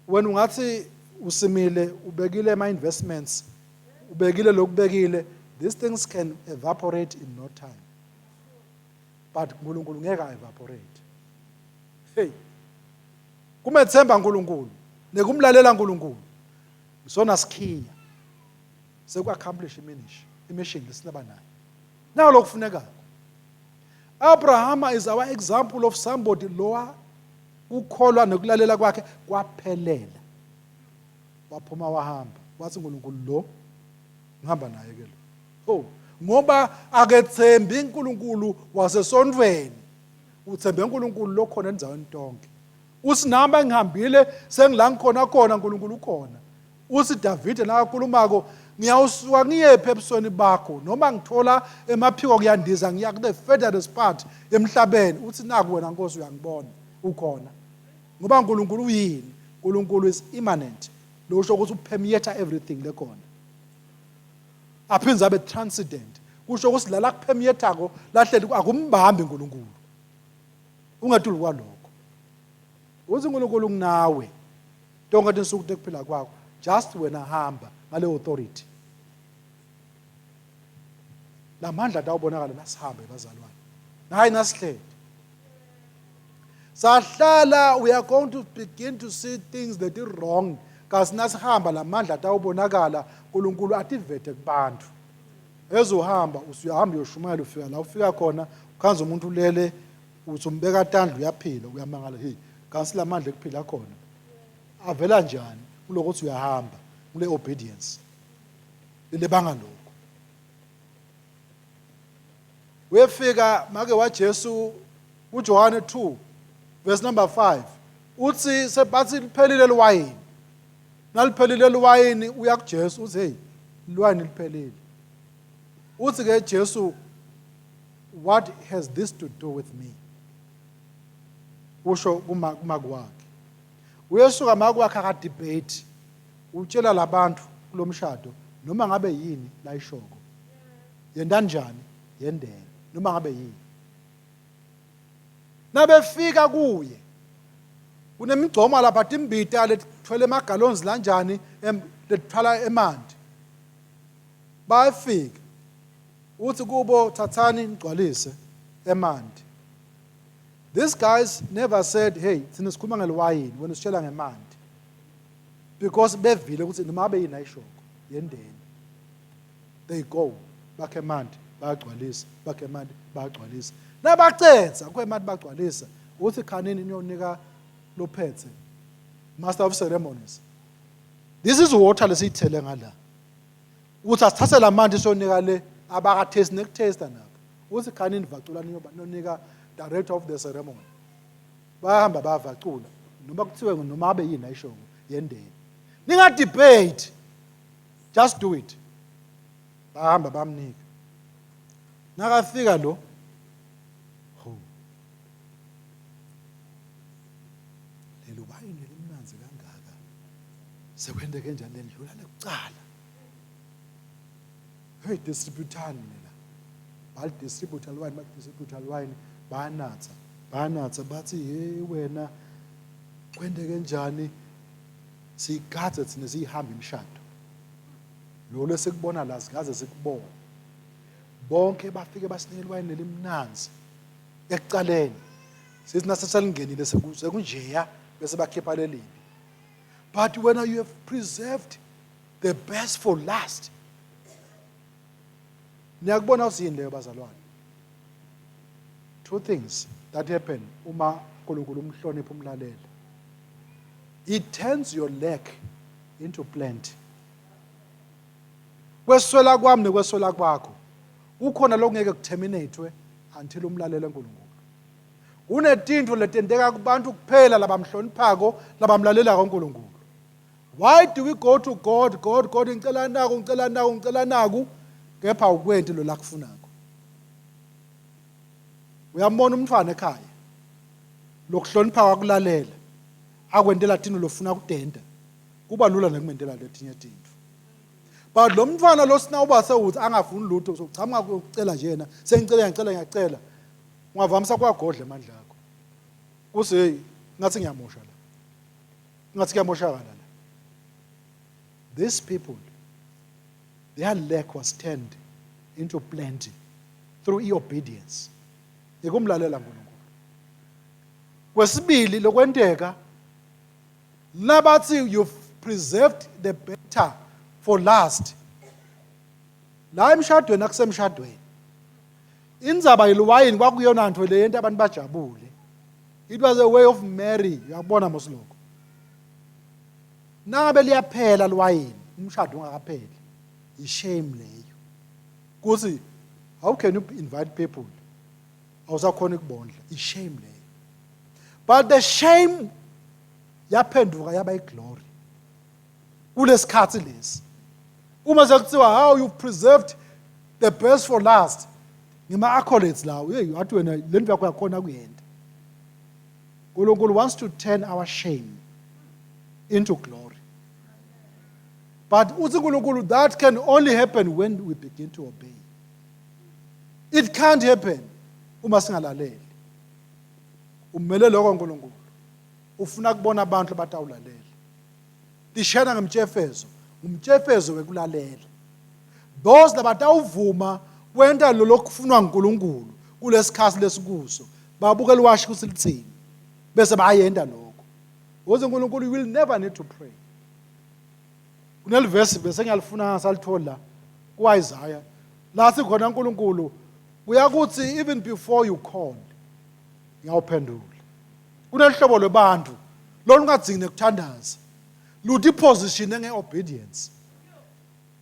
wena ungathi usimile, ubekile ama investments, ubekile lokubekile, these things can evaporate in no time, but uNkulunkulu ngeke evaporate. Hey, kumethemba uNkulunkulu nekumlalela uNkulunkulu sona sikhiya seku-accomplish imission lesilaba nayo. Nawo lokufunekako. Abraham is our example of somebody lowa ukukholwa nokulalela kwakhe kwaphelela. Waphuma wahamba, wathi uNkulunkulu lo ngihamba naye ke lo. Oh, ngoba akethembi uNkulunkulu wasesontweni, uthembe uNkulunkulu lokhona endaweni tonke. Uthi nami engihambile sengila ngikhona khona uNkulunkulu ukhona. Uthi Davide nakakhulumako, ngiyawusuka ngiyephi ebusweni bakho, noma ngithola emaphiko kuyandiza ngiya ku the furthest part emhlabeni. Uthi naku wena Nkosi uyangibona ukhona. Ngoba uNkulunkulu uyini? uNkulunkulu is immanent. Lo usho ukuthi upermeate everything lekhona. Aphindze abe transcendent. Kusho ukuthi la la kupermeatako lahleli akumbambi uNkulunkulu. Ungetulu kwalokho. Uthi uNkulunkulu nginawe tonke tinsuku tekuphila kwakho, just wena hamba ngale authority. Lamandla atawubonakala nasihambe bazalwane. Hayi nasihleli. Sahlala, we are going to begin to see things that are wrong. Kasi nasihamba lamandla atawubonakala, uNkulunkulu ativete kubantu. Ezohamba usuyahamba uyoshumayela, ufika la ufika khona, ukhanza umuntu ulele, uthi umbeka tandla uyaphila, uyamangala, hey, kasi lamandla ekuphila khona avela njani kulokuthi uyahamba kule obedience lelebanga lokho. Uyefika make waJesu kuJohane 2 verse number 5, uthi sebathi liphelile liwayini. Naliphelile liwayini uya kuJesu uthi hey, liwayini liphelile. Uthi ke Jesu, what has this to do with me? Usho kuma kwakhe. Uyesuka make wakhe akadebate, utshela labantu kulomshado noma ngabe yini layishoko. Yenda njani? Yendeni noma ngabe yini. Nabefika kuye kunemigcoma lapha timbita letithwele emagalonzi lanjani letithwala emanti. Bayafika uthi kubo thathani nigcwalise emanti. These guys never said, hey, thina sikhuluma ngeliwayini, wena usitshela ngemanti. Because bevile ukuthi noma abe yini ayishoko, yendeni. They go, bakhe emanti, bayagcwalisa, bakhe emanti, bayagcwalisa. Nabacedza kukho emanti bagcwalisa, uthi khanini niyonika lophethe, master of ceremonies. This is water lesiyithele ngala. Uthi asithathe lamanti siyonika le, abakathesti nekuthesta nabo. Uthi khanini vacula niyonika director of the ceremony. Bayahamba bayavacula, noma kuthiwe noma abe yini ayishoko, yendeni. Ninga debate, just do it. Bahamba bamnika. Nakafika lo, ho, leli wayini elimnanzi kangaka, sekwenteke njani lendlula lekucala? Hey, distributani la. Balidistribute liwayini, balidistribute liwayini, bayanatha, bayanatha, bathi hey wena kwenteke njani? Siyigadze thina siyihamba imishado. Lo lesikubona la sikaze sikubone. Bonke bafike basinika iwayini elimnanzi ekucaleni. Sithi naseselingenile sekunjeya bese bakhipha lelibi. But when you have preserved the best for last. Niyakubona usiyini leyo bazalwane? Two things that happen uma uNkulunkulu umhlonipha umlalela. It turns your lack into plenty. Kweswela kwami nekweswela kwakho kukhona lokungeke kuterminatwe until umlalele uNkulunkulu. Kunetintfo letenteka kubantu kuphela labamhloniphako labamlalelako uNkulunkulu. Why do we go to God, God, God, ngicela naku, ngicela naku, ngicela naku, kepha awukwenti lo lakufunako. Uyambona umntfwana ekhaya lokuhlonipha kwakulalela akwentela tintfo lofuna kutenta kuba lula nekumentela letinye tintfo. But lo mntfwana lo sinawuba sewuthi angafuni lutho sokuchamuka ukucela nje yena sengicela ngiyacela ngiyacela ungavamisa kwagodla emandla akho. Kuthi hey ngathi ngiyamosha la. Ngathi kuyamoshakala la. These people their lack was turned into plenty through obedience. Ikumlalela uNkulunkulu. Kwesibili lokwenteka nabathi you've preserved the better for last. La emshadweni akusemshadweni. Indzaba yeliwayini kwakuyona nto le yenta abantu bajabule. It was a way of marry, uyakubona mos lokho. Nangabe liyaphela liwayini, umshado ungakapheli. Ishame leyo. Kuthi how can you invite people awusakhona ukubondla? Ishame leyo. But the shame yaphenduka yaba iglory. Kulesikhathi lesi. Uma sekuthiwa how you've preserved the best for last. Ngima accolades lawo. Hey, wathi wena le ndlu yakho yakhona kuyenta. uNkulunkulu wants to turn our shame into glory. But uthi uNkulunkulu that can only happen when we begin to obey. It can't happen uma singalaleli. Umele lokho uNkulunkulu. Ufuna kubona abantu abatawulalela. Tishena ngemtshefezo, umtshefezo wekulalela. Those labatawuvuma kwenta lolokufunwa uNkulunkulu kulesikhathi lesikuso babuke liwashi ukuthi lithini bese bayenda lokho. Uze uNkulunkulu you will never need to pray. Kunelivesi bese ngiyalifuna ngasalithola la kuIsaiah la sikhona uNkulunkulu uyakuthi even before you call ngiyawuphendula. Kunelihlobo lwebantu lolungadzingi nekuthandaza luthi position nge-obedience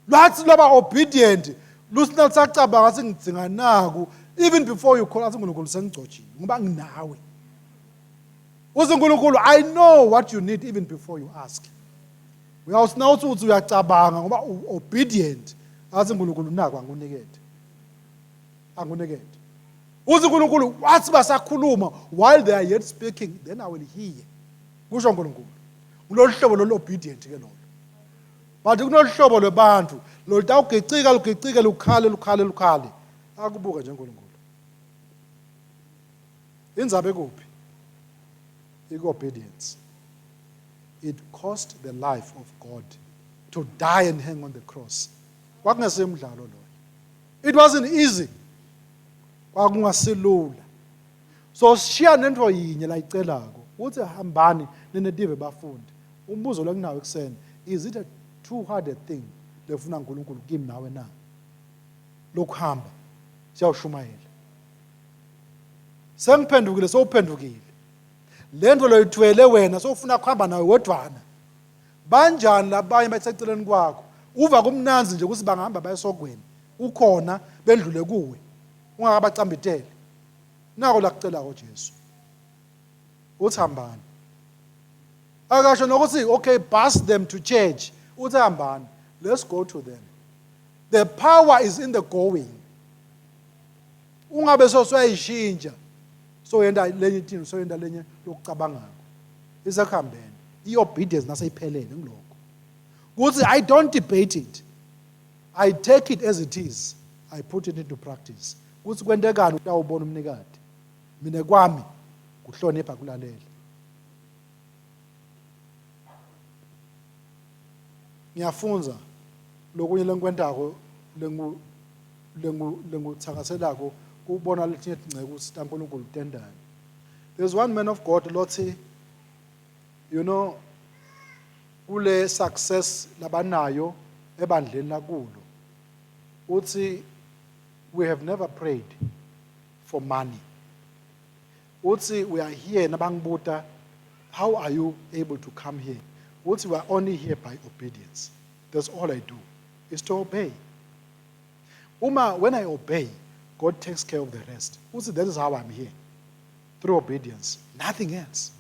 lwathi lwaba obedient luthi nalisacabanga athi ngidzinga naku even before you call athi uNkulunkulu sengigcojile ngoba nginawe. Uthi uNkulunkulu I know what you need even before you ask. Uyawuthi nawuthi uthi uyacabanga ngoba obedient athi uNkulunkulu naku angikunikete. Angikunikete. Uthi uNkulunkulu wathi basakhuluma while they are yet speaking then I will hear. Kusho uNkulunkulu. Kulolu hlobo lolu obedient ke lolo. But kunolu hlobo lwebantu lolutawugicika lugicike lukhale lukhale lukhale. Akubuke nje uNkulunkulu. Indzaba ekuphi? Iku-obedience. It cost the life of God to die and hang on the cross. Kwakungesimdlalo loyo. It wasn't easy. Kwakungasilula. So sishiya nento yinye la icelako uthi hambani nenetive bafundi. Umbuzo lenginawo ekuseni is it a too hard a thing lefuna uNkulunkulu kimi nawe na? Lokuhamba siyawushumayela. Sengiphendukile sowuphendukile. Lento loyithwele wena sowufuna kuhamba nawe wedwana. Banjani labanye baseceleni kwakho? Uva kumnanzi nje ukuthi bangahamba bayesogweni. Ukhona bendlule kuwe. Ungakabacambiteli. Nako lakucelako Jesu. Uthi hambani. Akasho nokuthi okay bus them to church. Uthi hambani. Let's go to them. The power is in the going. Ungabe sosuyayishintsha soyenda lenye itini soyenda lenye lokucabangako. Isekuhambeni. I-obedience naseyiphelele ngilokho. Kuthi I don't debate it. I take it as it is. I put it into practice. Kuthi kwentekani utawubona umnikati. Mina kwami kuhlonipha kulalela. Ngiyafunza lokunye lengikwentako lengu lengu lengikuthakaselako kubona letinye tinceku taNkulunkulu tendani. There's one man of God lothi you know. Kule success labanayo ebandleni lakulo, uthi, "We have never prayed for money." Uthi, "We are here." Nabangibuta, "How are you able to come here?" Uthi, "We are only here by obedience. That's all I do, is to obey. Uma when I obey, God takes care of the rest." Uthi, "That is how I'm here, through obedience, nothing else,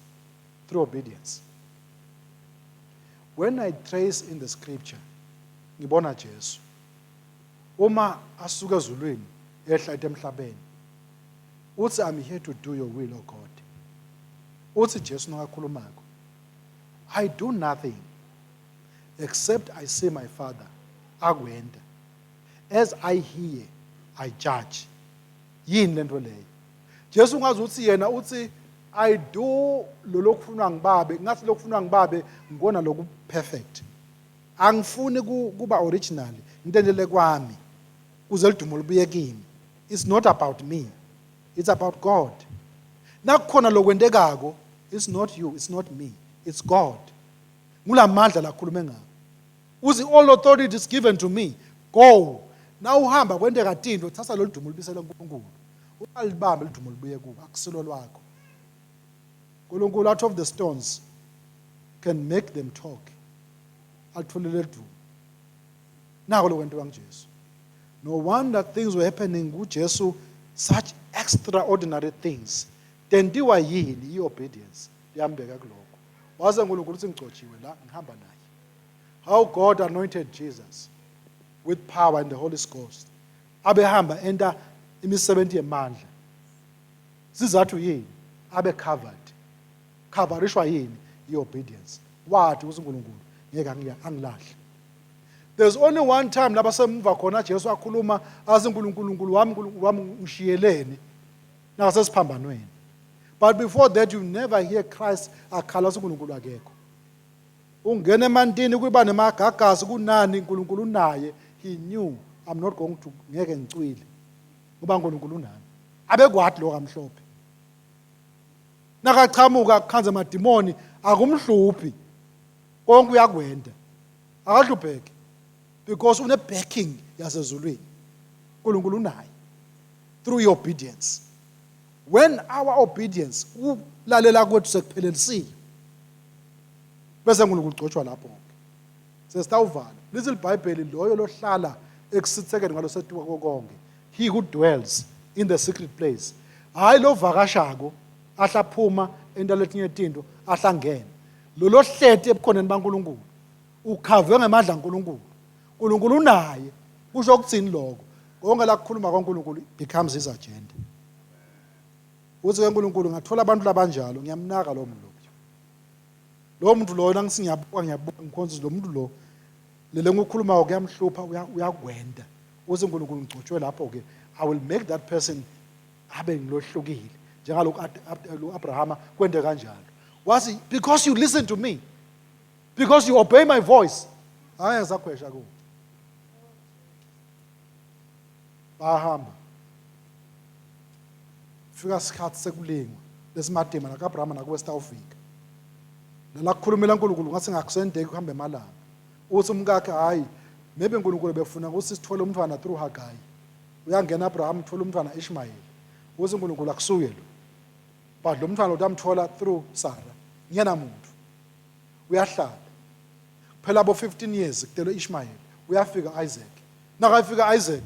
through obedience." When I trace in the scripture, ngibona Jesu uma asuka ezulwini ehla emhlabeni, uthi, "I'm here to do your will, O God." Uthi Jesu nakakhulumako, "I do nothing except I see my Father akwenta. As I hear, I judge." Yini lento leyo? Jesu ungazi uthi yena uthi, "I do lo lokufunwa ngibabe." Ngathi lokufunwa ngibabe ngibona loku perfect. Angifuni kuba original, ngitendele kwami kuze lidumo libuye kimi. It's not about me, it's about God. Nakukhona lokwentekako, it's not you, it's not me, it's God. Ngulamandla lakhulume ngawo. Uthi, "All authority is given to me, go." Na uhamba kwenteka tinto, thatha lolu dumo libisele uNkulunkulu. Ungalibambe lidumo libuye kuwe, akusilo lwakho. uNkulunkulu out of the stones can make them talk, alitholele lidumo. Nako lokwentiwa nguJesu. No wonder things were happening kuJesu, such extraordinary things. Tentiwa yini? I-obedience liyambeka kulokho. Waze uNkulunkulu uthi, "Ngigcotshiwe la, ngihamba naye." How God anointed Jesus with power and the Holy Ghost, abehamba enta imisebenzi yemandla, sizathu yini? Abe covered. Coverishwa yini? I-obedience. Wathi ukuthi uNkulunkulu ngeke angilahle. There's only one time lapha semuva khona Jesu akhuluma athi, "Nkulunkulu, Nkulunkulu wami, Nkulunkulu wami, ngishiyeleni?" Nakasesiphambanweni. But before that, you never hear Christ akhala athi uNkulunkulu akekho. Ungena emantini, kuba nemagagasi, kunani, uNkulunkulu unaye. He knew, "I'm not going to, ngeke ngicwile ngoba uNkulunkulu unami." Abekwathi lo kamhlophe nakachamuka kukhanze amadimoni, akumhluphi, konke uyakwenda, akahlupheki because une backing yasezulwini, uNkulunkulu unaye through your obedience. When our obedience, ulalela kwethu sekuphelelisiwe, bese uNkulunkulu ugcotshwa lapho ke. Sesitawuvala. Lithi iBhayibheli, loyo lohlala ekusithekeni ngalo setuka konke, he who dwells in the secret place, hayi lovakashako ahlaphuma into letinye tinto ahlangene, lo lohleti ebukhoneni baNkulunkulu, ukhavwe ngemandla kaNkulunkulu, uNkulunkulu unaye. Kusho ukuthini lokho? Konke la kukhuluma kwaNkulunkulu becomes his agenda. Uthi ke uNkulunkulu, ngathola abantu labanjalo, ngiyamnaka lo muntu loyo. Lowo muntu loyo, nangithi ngiyabuka, ngiyabuka, ngikhonza lo muntu lo, lele ngikukhulumayo kuyamhlupha, uyakwenda. Uthi uNkulunkulu, ngigcotshwe lapho ke, I will make that person abe ngilohlukile njengalokhu lo Abrahama kwente kanjalo. Wathi, "Because you listen to me, because you obey my voice." Hayi, ngisakhwesha kuwo. Bahamba, fika isikhathi sekulingwa lesimadima nakaAbrahama nakuwe sitawufika nala kukhulumela uNkulunkulu ngathi ngakusendeki kuhambe emalanga. Uthi umkakhe, "Hayi, maybe uNkulunkulu befuna ukuthi sithole umntwana through Hagai." Uyangena Abraham, uthola umntwana Ishmael. Uthi uNkulunkulu, akusuye lo, but lo mntwana utamthola through Sarah, ngiyena muntu. Uyahlala phela abo 15 years kutelwe Ishmael. Uyafika Isaac. Nakafika Isaac,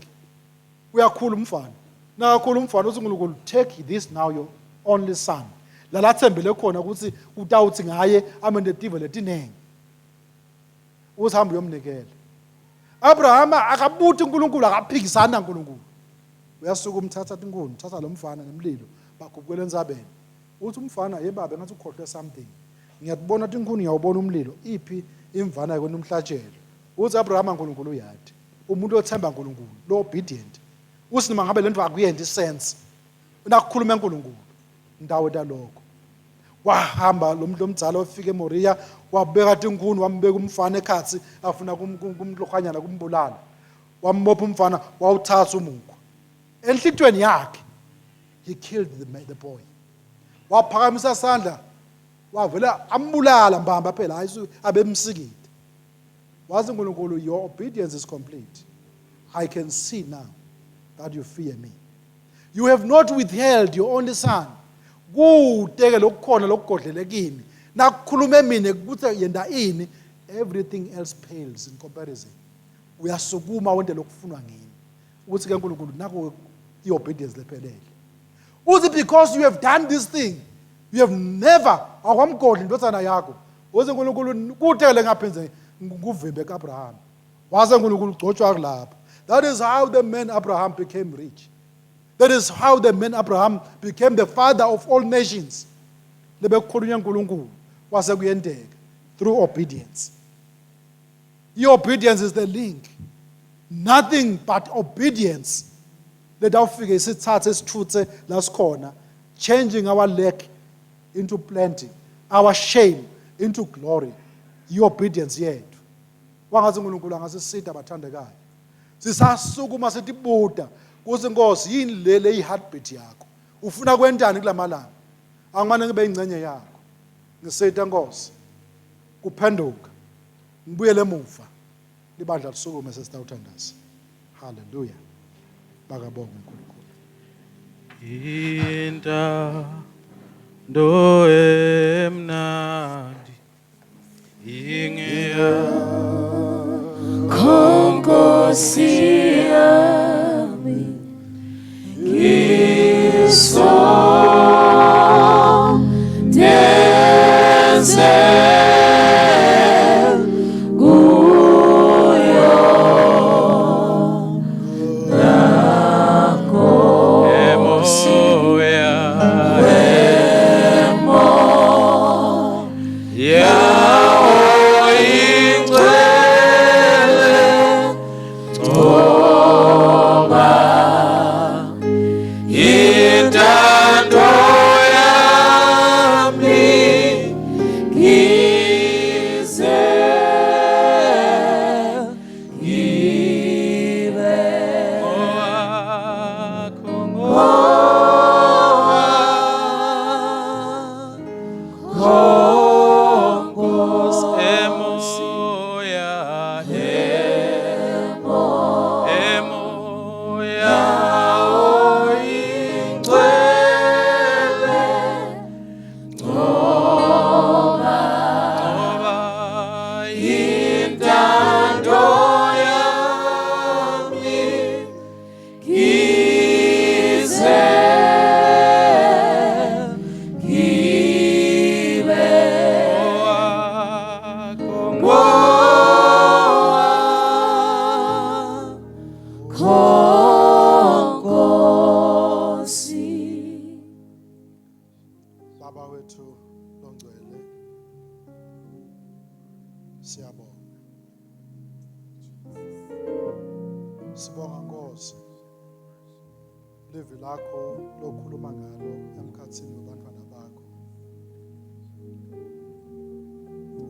uyakhula umfana. Nakakhula umfana, uthi uNkulunkulu, "Take this now, your only son," lalathembele khona ukuthi utawuthi ngaye amende tive letinengi. Uthi, "Hamba uyomnikela." Abraham akabuthi uNkulunkulu, akaphikisana naNkulunkulu. Uyasuka, umthatha tinkuni, uthatha lo mfana nemlilo, bakhuphukela entsabeni. Uthi umfana, "Ye babe, ngathi ukhohlwe something. Ngiyakubona tinkuni, ngiyawubona umlilo, iphi imvana yakwena umhlatshelo?" Uthi Abraham, "uNkulunkulu uyadi." Umuntu othemba uNkulunkulu lo obedient, uthi noma ngabe lento akuyenzi isense, nakukhuluma uNkulunkulu ndawo talokho. Wahamba lo muntu omdzala, wafika eMoriya, wabeka tinkuni, wambeka umfana ekhatsi, afuna kumlohanyana kumbulala. Wambopha umfana, wawuthatha umukhwa enhlitweni yakhe. He killed the boy. Waphakamisa sandla. Wavela ambulala mbamba phela hayi abemsikile. Wathi uNkulunkulu your obedience is complete. I can see now that you fear me. You have not withheld your only son. Kude ke lokukhona lokugodlele kimi. Nakukhulume mina ukuthi yenda ini everything else pales in comparison. Uyasukuma wente lokufunwa ngimi. Ukuthi ke uNkulunkulu nako i-obedience lephelele. Uthi because you have done this thing you have never akwamgodli indodana yakho. Uthi uNkulunkulu kude le ngaphinze nguvimbe kaAbraham. Wase uNkulunkulu ugcotshwa kulapho. That is how the man Abraham became rich. That is how the man Abraham became the father of all nations. Lebekukhulunywa uNkulunkulu kwase kuyenteka through obedience. I-obedience is the link. Nothing but obedience. Letawufike isithathe sithuthe la sikhona changing our lack into plenty, our shame into glory. I-obedience yethu. Wangathi uNkulunkulu angasisida abathandekayo. Sisasukuma sitibuta kuthi Nkosi yini le le heartbeat yakho? Ufuna kwentani kulamalanga? Angimane ngibe ingcenye yakho. Ngisita Nkosi. Kuphenduka. Ngibuyele emuva. Libandla lisukume sesitawuthandaza. Hallelujah. Bakabonga uNkulunkulu. Intando emnandi Nkosi yami ngisondeze kuyo emoya Intando yami ngize ngibe owakho emoya emoya oyingcwele ngoba intando yami ngize ngibe owakho Nkosi. Baba wethu longcwele siyabonga. Sibonga Nkosi livi lakho lokhuluma ngalo emkhathini wabantwana bakho.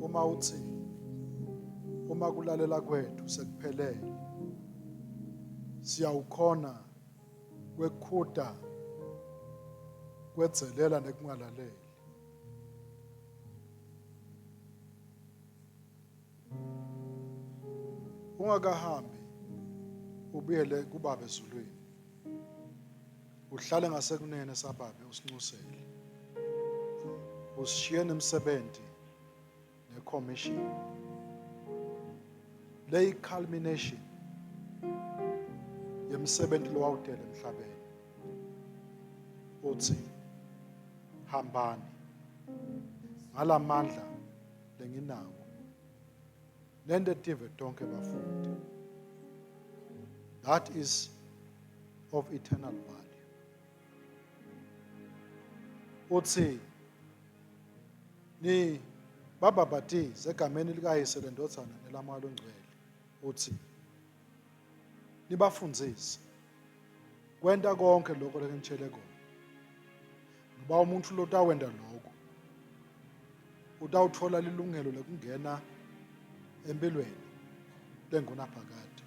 Uma uthi uma kulalela kwethu sekuphelele siyawukhona kwekhuda kwedzelela nekungalaleli. Ungakahambi ubuyele kubaba ezulwini. Uhlale ngasekunene sababe usinxusele. Usishiye nemsebenzi necommission. Leyi culmination yemsebenzi lowawudele emhlabeni. Uthi hambani ngalamandla lenginawo nente tive tonke bafundi that is of eternal value uthi ni babhabhatize egameni likayise lendodana nelamoya longcwele uthi nibafundzise kwenta konke lokho lenginitshele kona ngoba umuntu lotawenta lokho utawuthola lilungelo lekungena empilweni lengunaphakade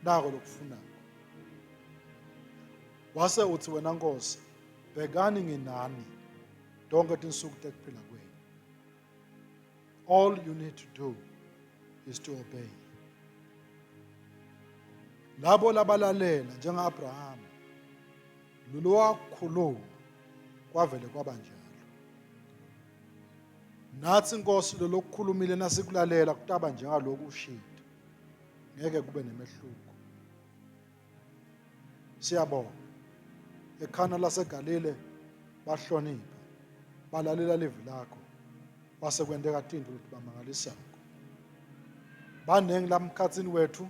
nako lokufunako wase uthi wena nkosi bhekani nginani. Tonke tinsuku tekuphila kwenu. All you need to do is to obey. Labo labalalela njenga-Abrahama lolo wakhuluma kwavele kwaba njalo. Nathi Nkosi lolokukhulumile nasikulalela kutaba njengaloku ushito. Ngeke kube nemehluko. Siyabonga. Ekhana laseGalile bahlonipha balalela livi lakho kwase kwenteka tintfo letibamangalisako. Baningi lamkhatsini wethu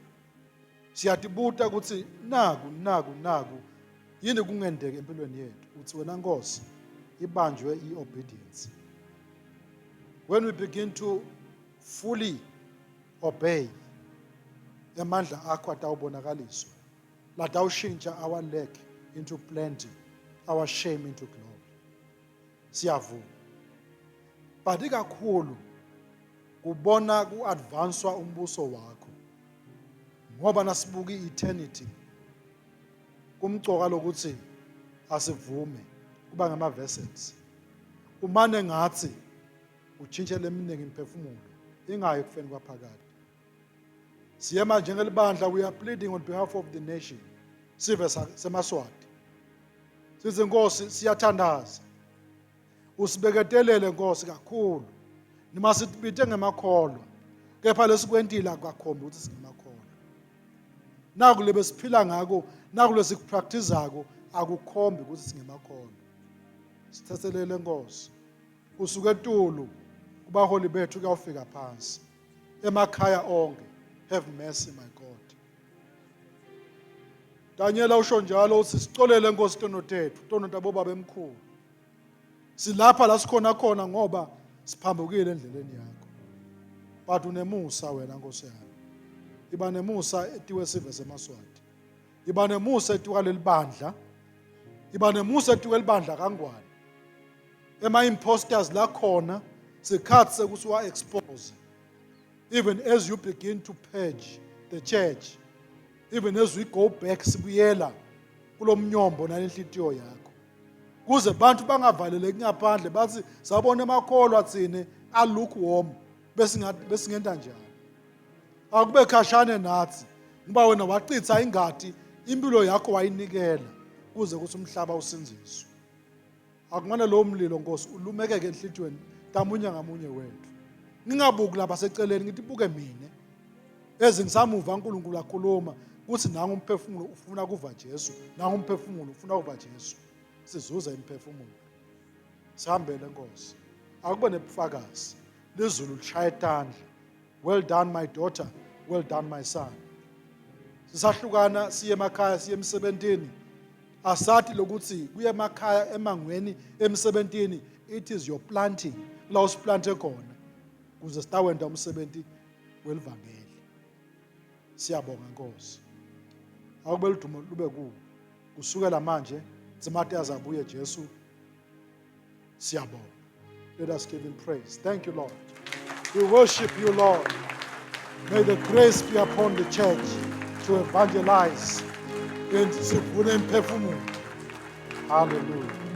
siyatibuta ukuthi naku naku naku yini kungendeki empilweni yethu uthi wena Nkosi ibanjwe i-obedience. When we begin to fully obey emandla akho atawubonakaliswa latawushintsha our lack into plenty our shame into glory siyavuma but ikakhulu kubona ku-advanswa umbuso wakho ngoba nasibuka i-eternity kumcoka lokuthi asivume kuba ngama-vessels umane ngathi utshintshe leminingi imiphefumulo ingayi ekufeni kwaphakade siyema njengelibandla we are pleading on behalf of the nation sive semaswati sithi nkosi siyathandaza usibeketelele nkosi kakhulu noma sibite ngemakholwa kepha lesikwentile akukakhombi ukuthi singemakholwa naku lebesiphila ngako naku lesikupracticako akukhombi ukuthi singemakholwa sithethelele nkosi kusuka etulu kubaholi bethu kuyawufika phansi emakhaya onke have mercy my God Daniela usho njalo uthi sicolele Nkosi tono tethu tono tabobaba emkhulu silapha la sikhona khona ngoba siphambukile endleleni yakho but unemusa wena Nkosi yami iba nemusa etiwe sive semaswati iba nemusa etiwa lelibandla iba nemusa etiwe libandla kangwane ema-imposters lakhona sikhathi sekuthi wa-expose even as you begin to purge the church even as we go back sibuyela kulo mnyombo nalenhlitiyo yakho kuze bantu bangavaleleki ngaphandle bathi sabona emakholwa thina a-lukewarm besingenta njani akube khashane nathi ngoba wena wachitha ingadi impilo yakho wayinikela kuze kuthi umhlaba usinziswe akumane lowo mlilo nkosi ulumekeke enhlitiyweni tamunye ngamunye wethu ngingabuki lapha seceleni ngithi buke mina ezingisamuva uNkulunkulu akhuluma kuthi nangu umphefumulo ufuna kuva Jesu nangu umphefumulo ufuna kuva Jesu sizuza imiphefumulo sihambele nkosi akube nebufakazi lizulu lishaya itandla well done my daughter well done my son sisahlukana siye emakhaya siye emsebentini asathi lokuthi kuye emakhaya emangweni emsebentini it is your planting la usiplante khona kuze sitawenta umsebenzi welivangeli siyabonga nkosi akube ludumo lube kuwo kusukela manje dzimate azabuye Jesu Siyabonga. Let us give him praise. Thank you, Lord. We worship you, Lord. May the grace be upon the church to evangelize and sivune imphefumulo. Hallelujah.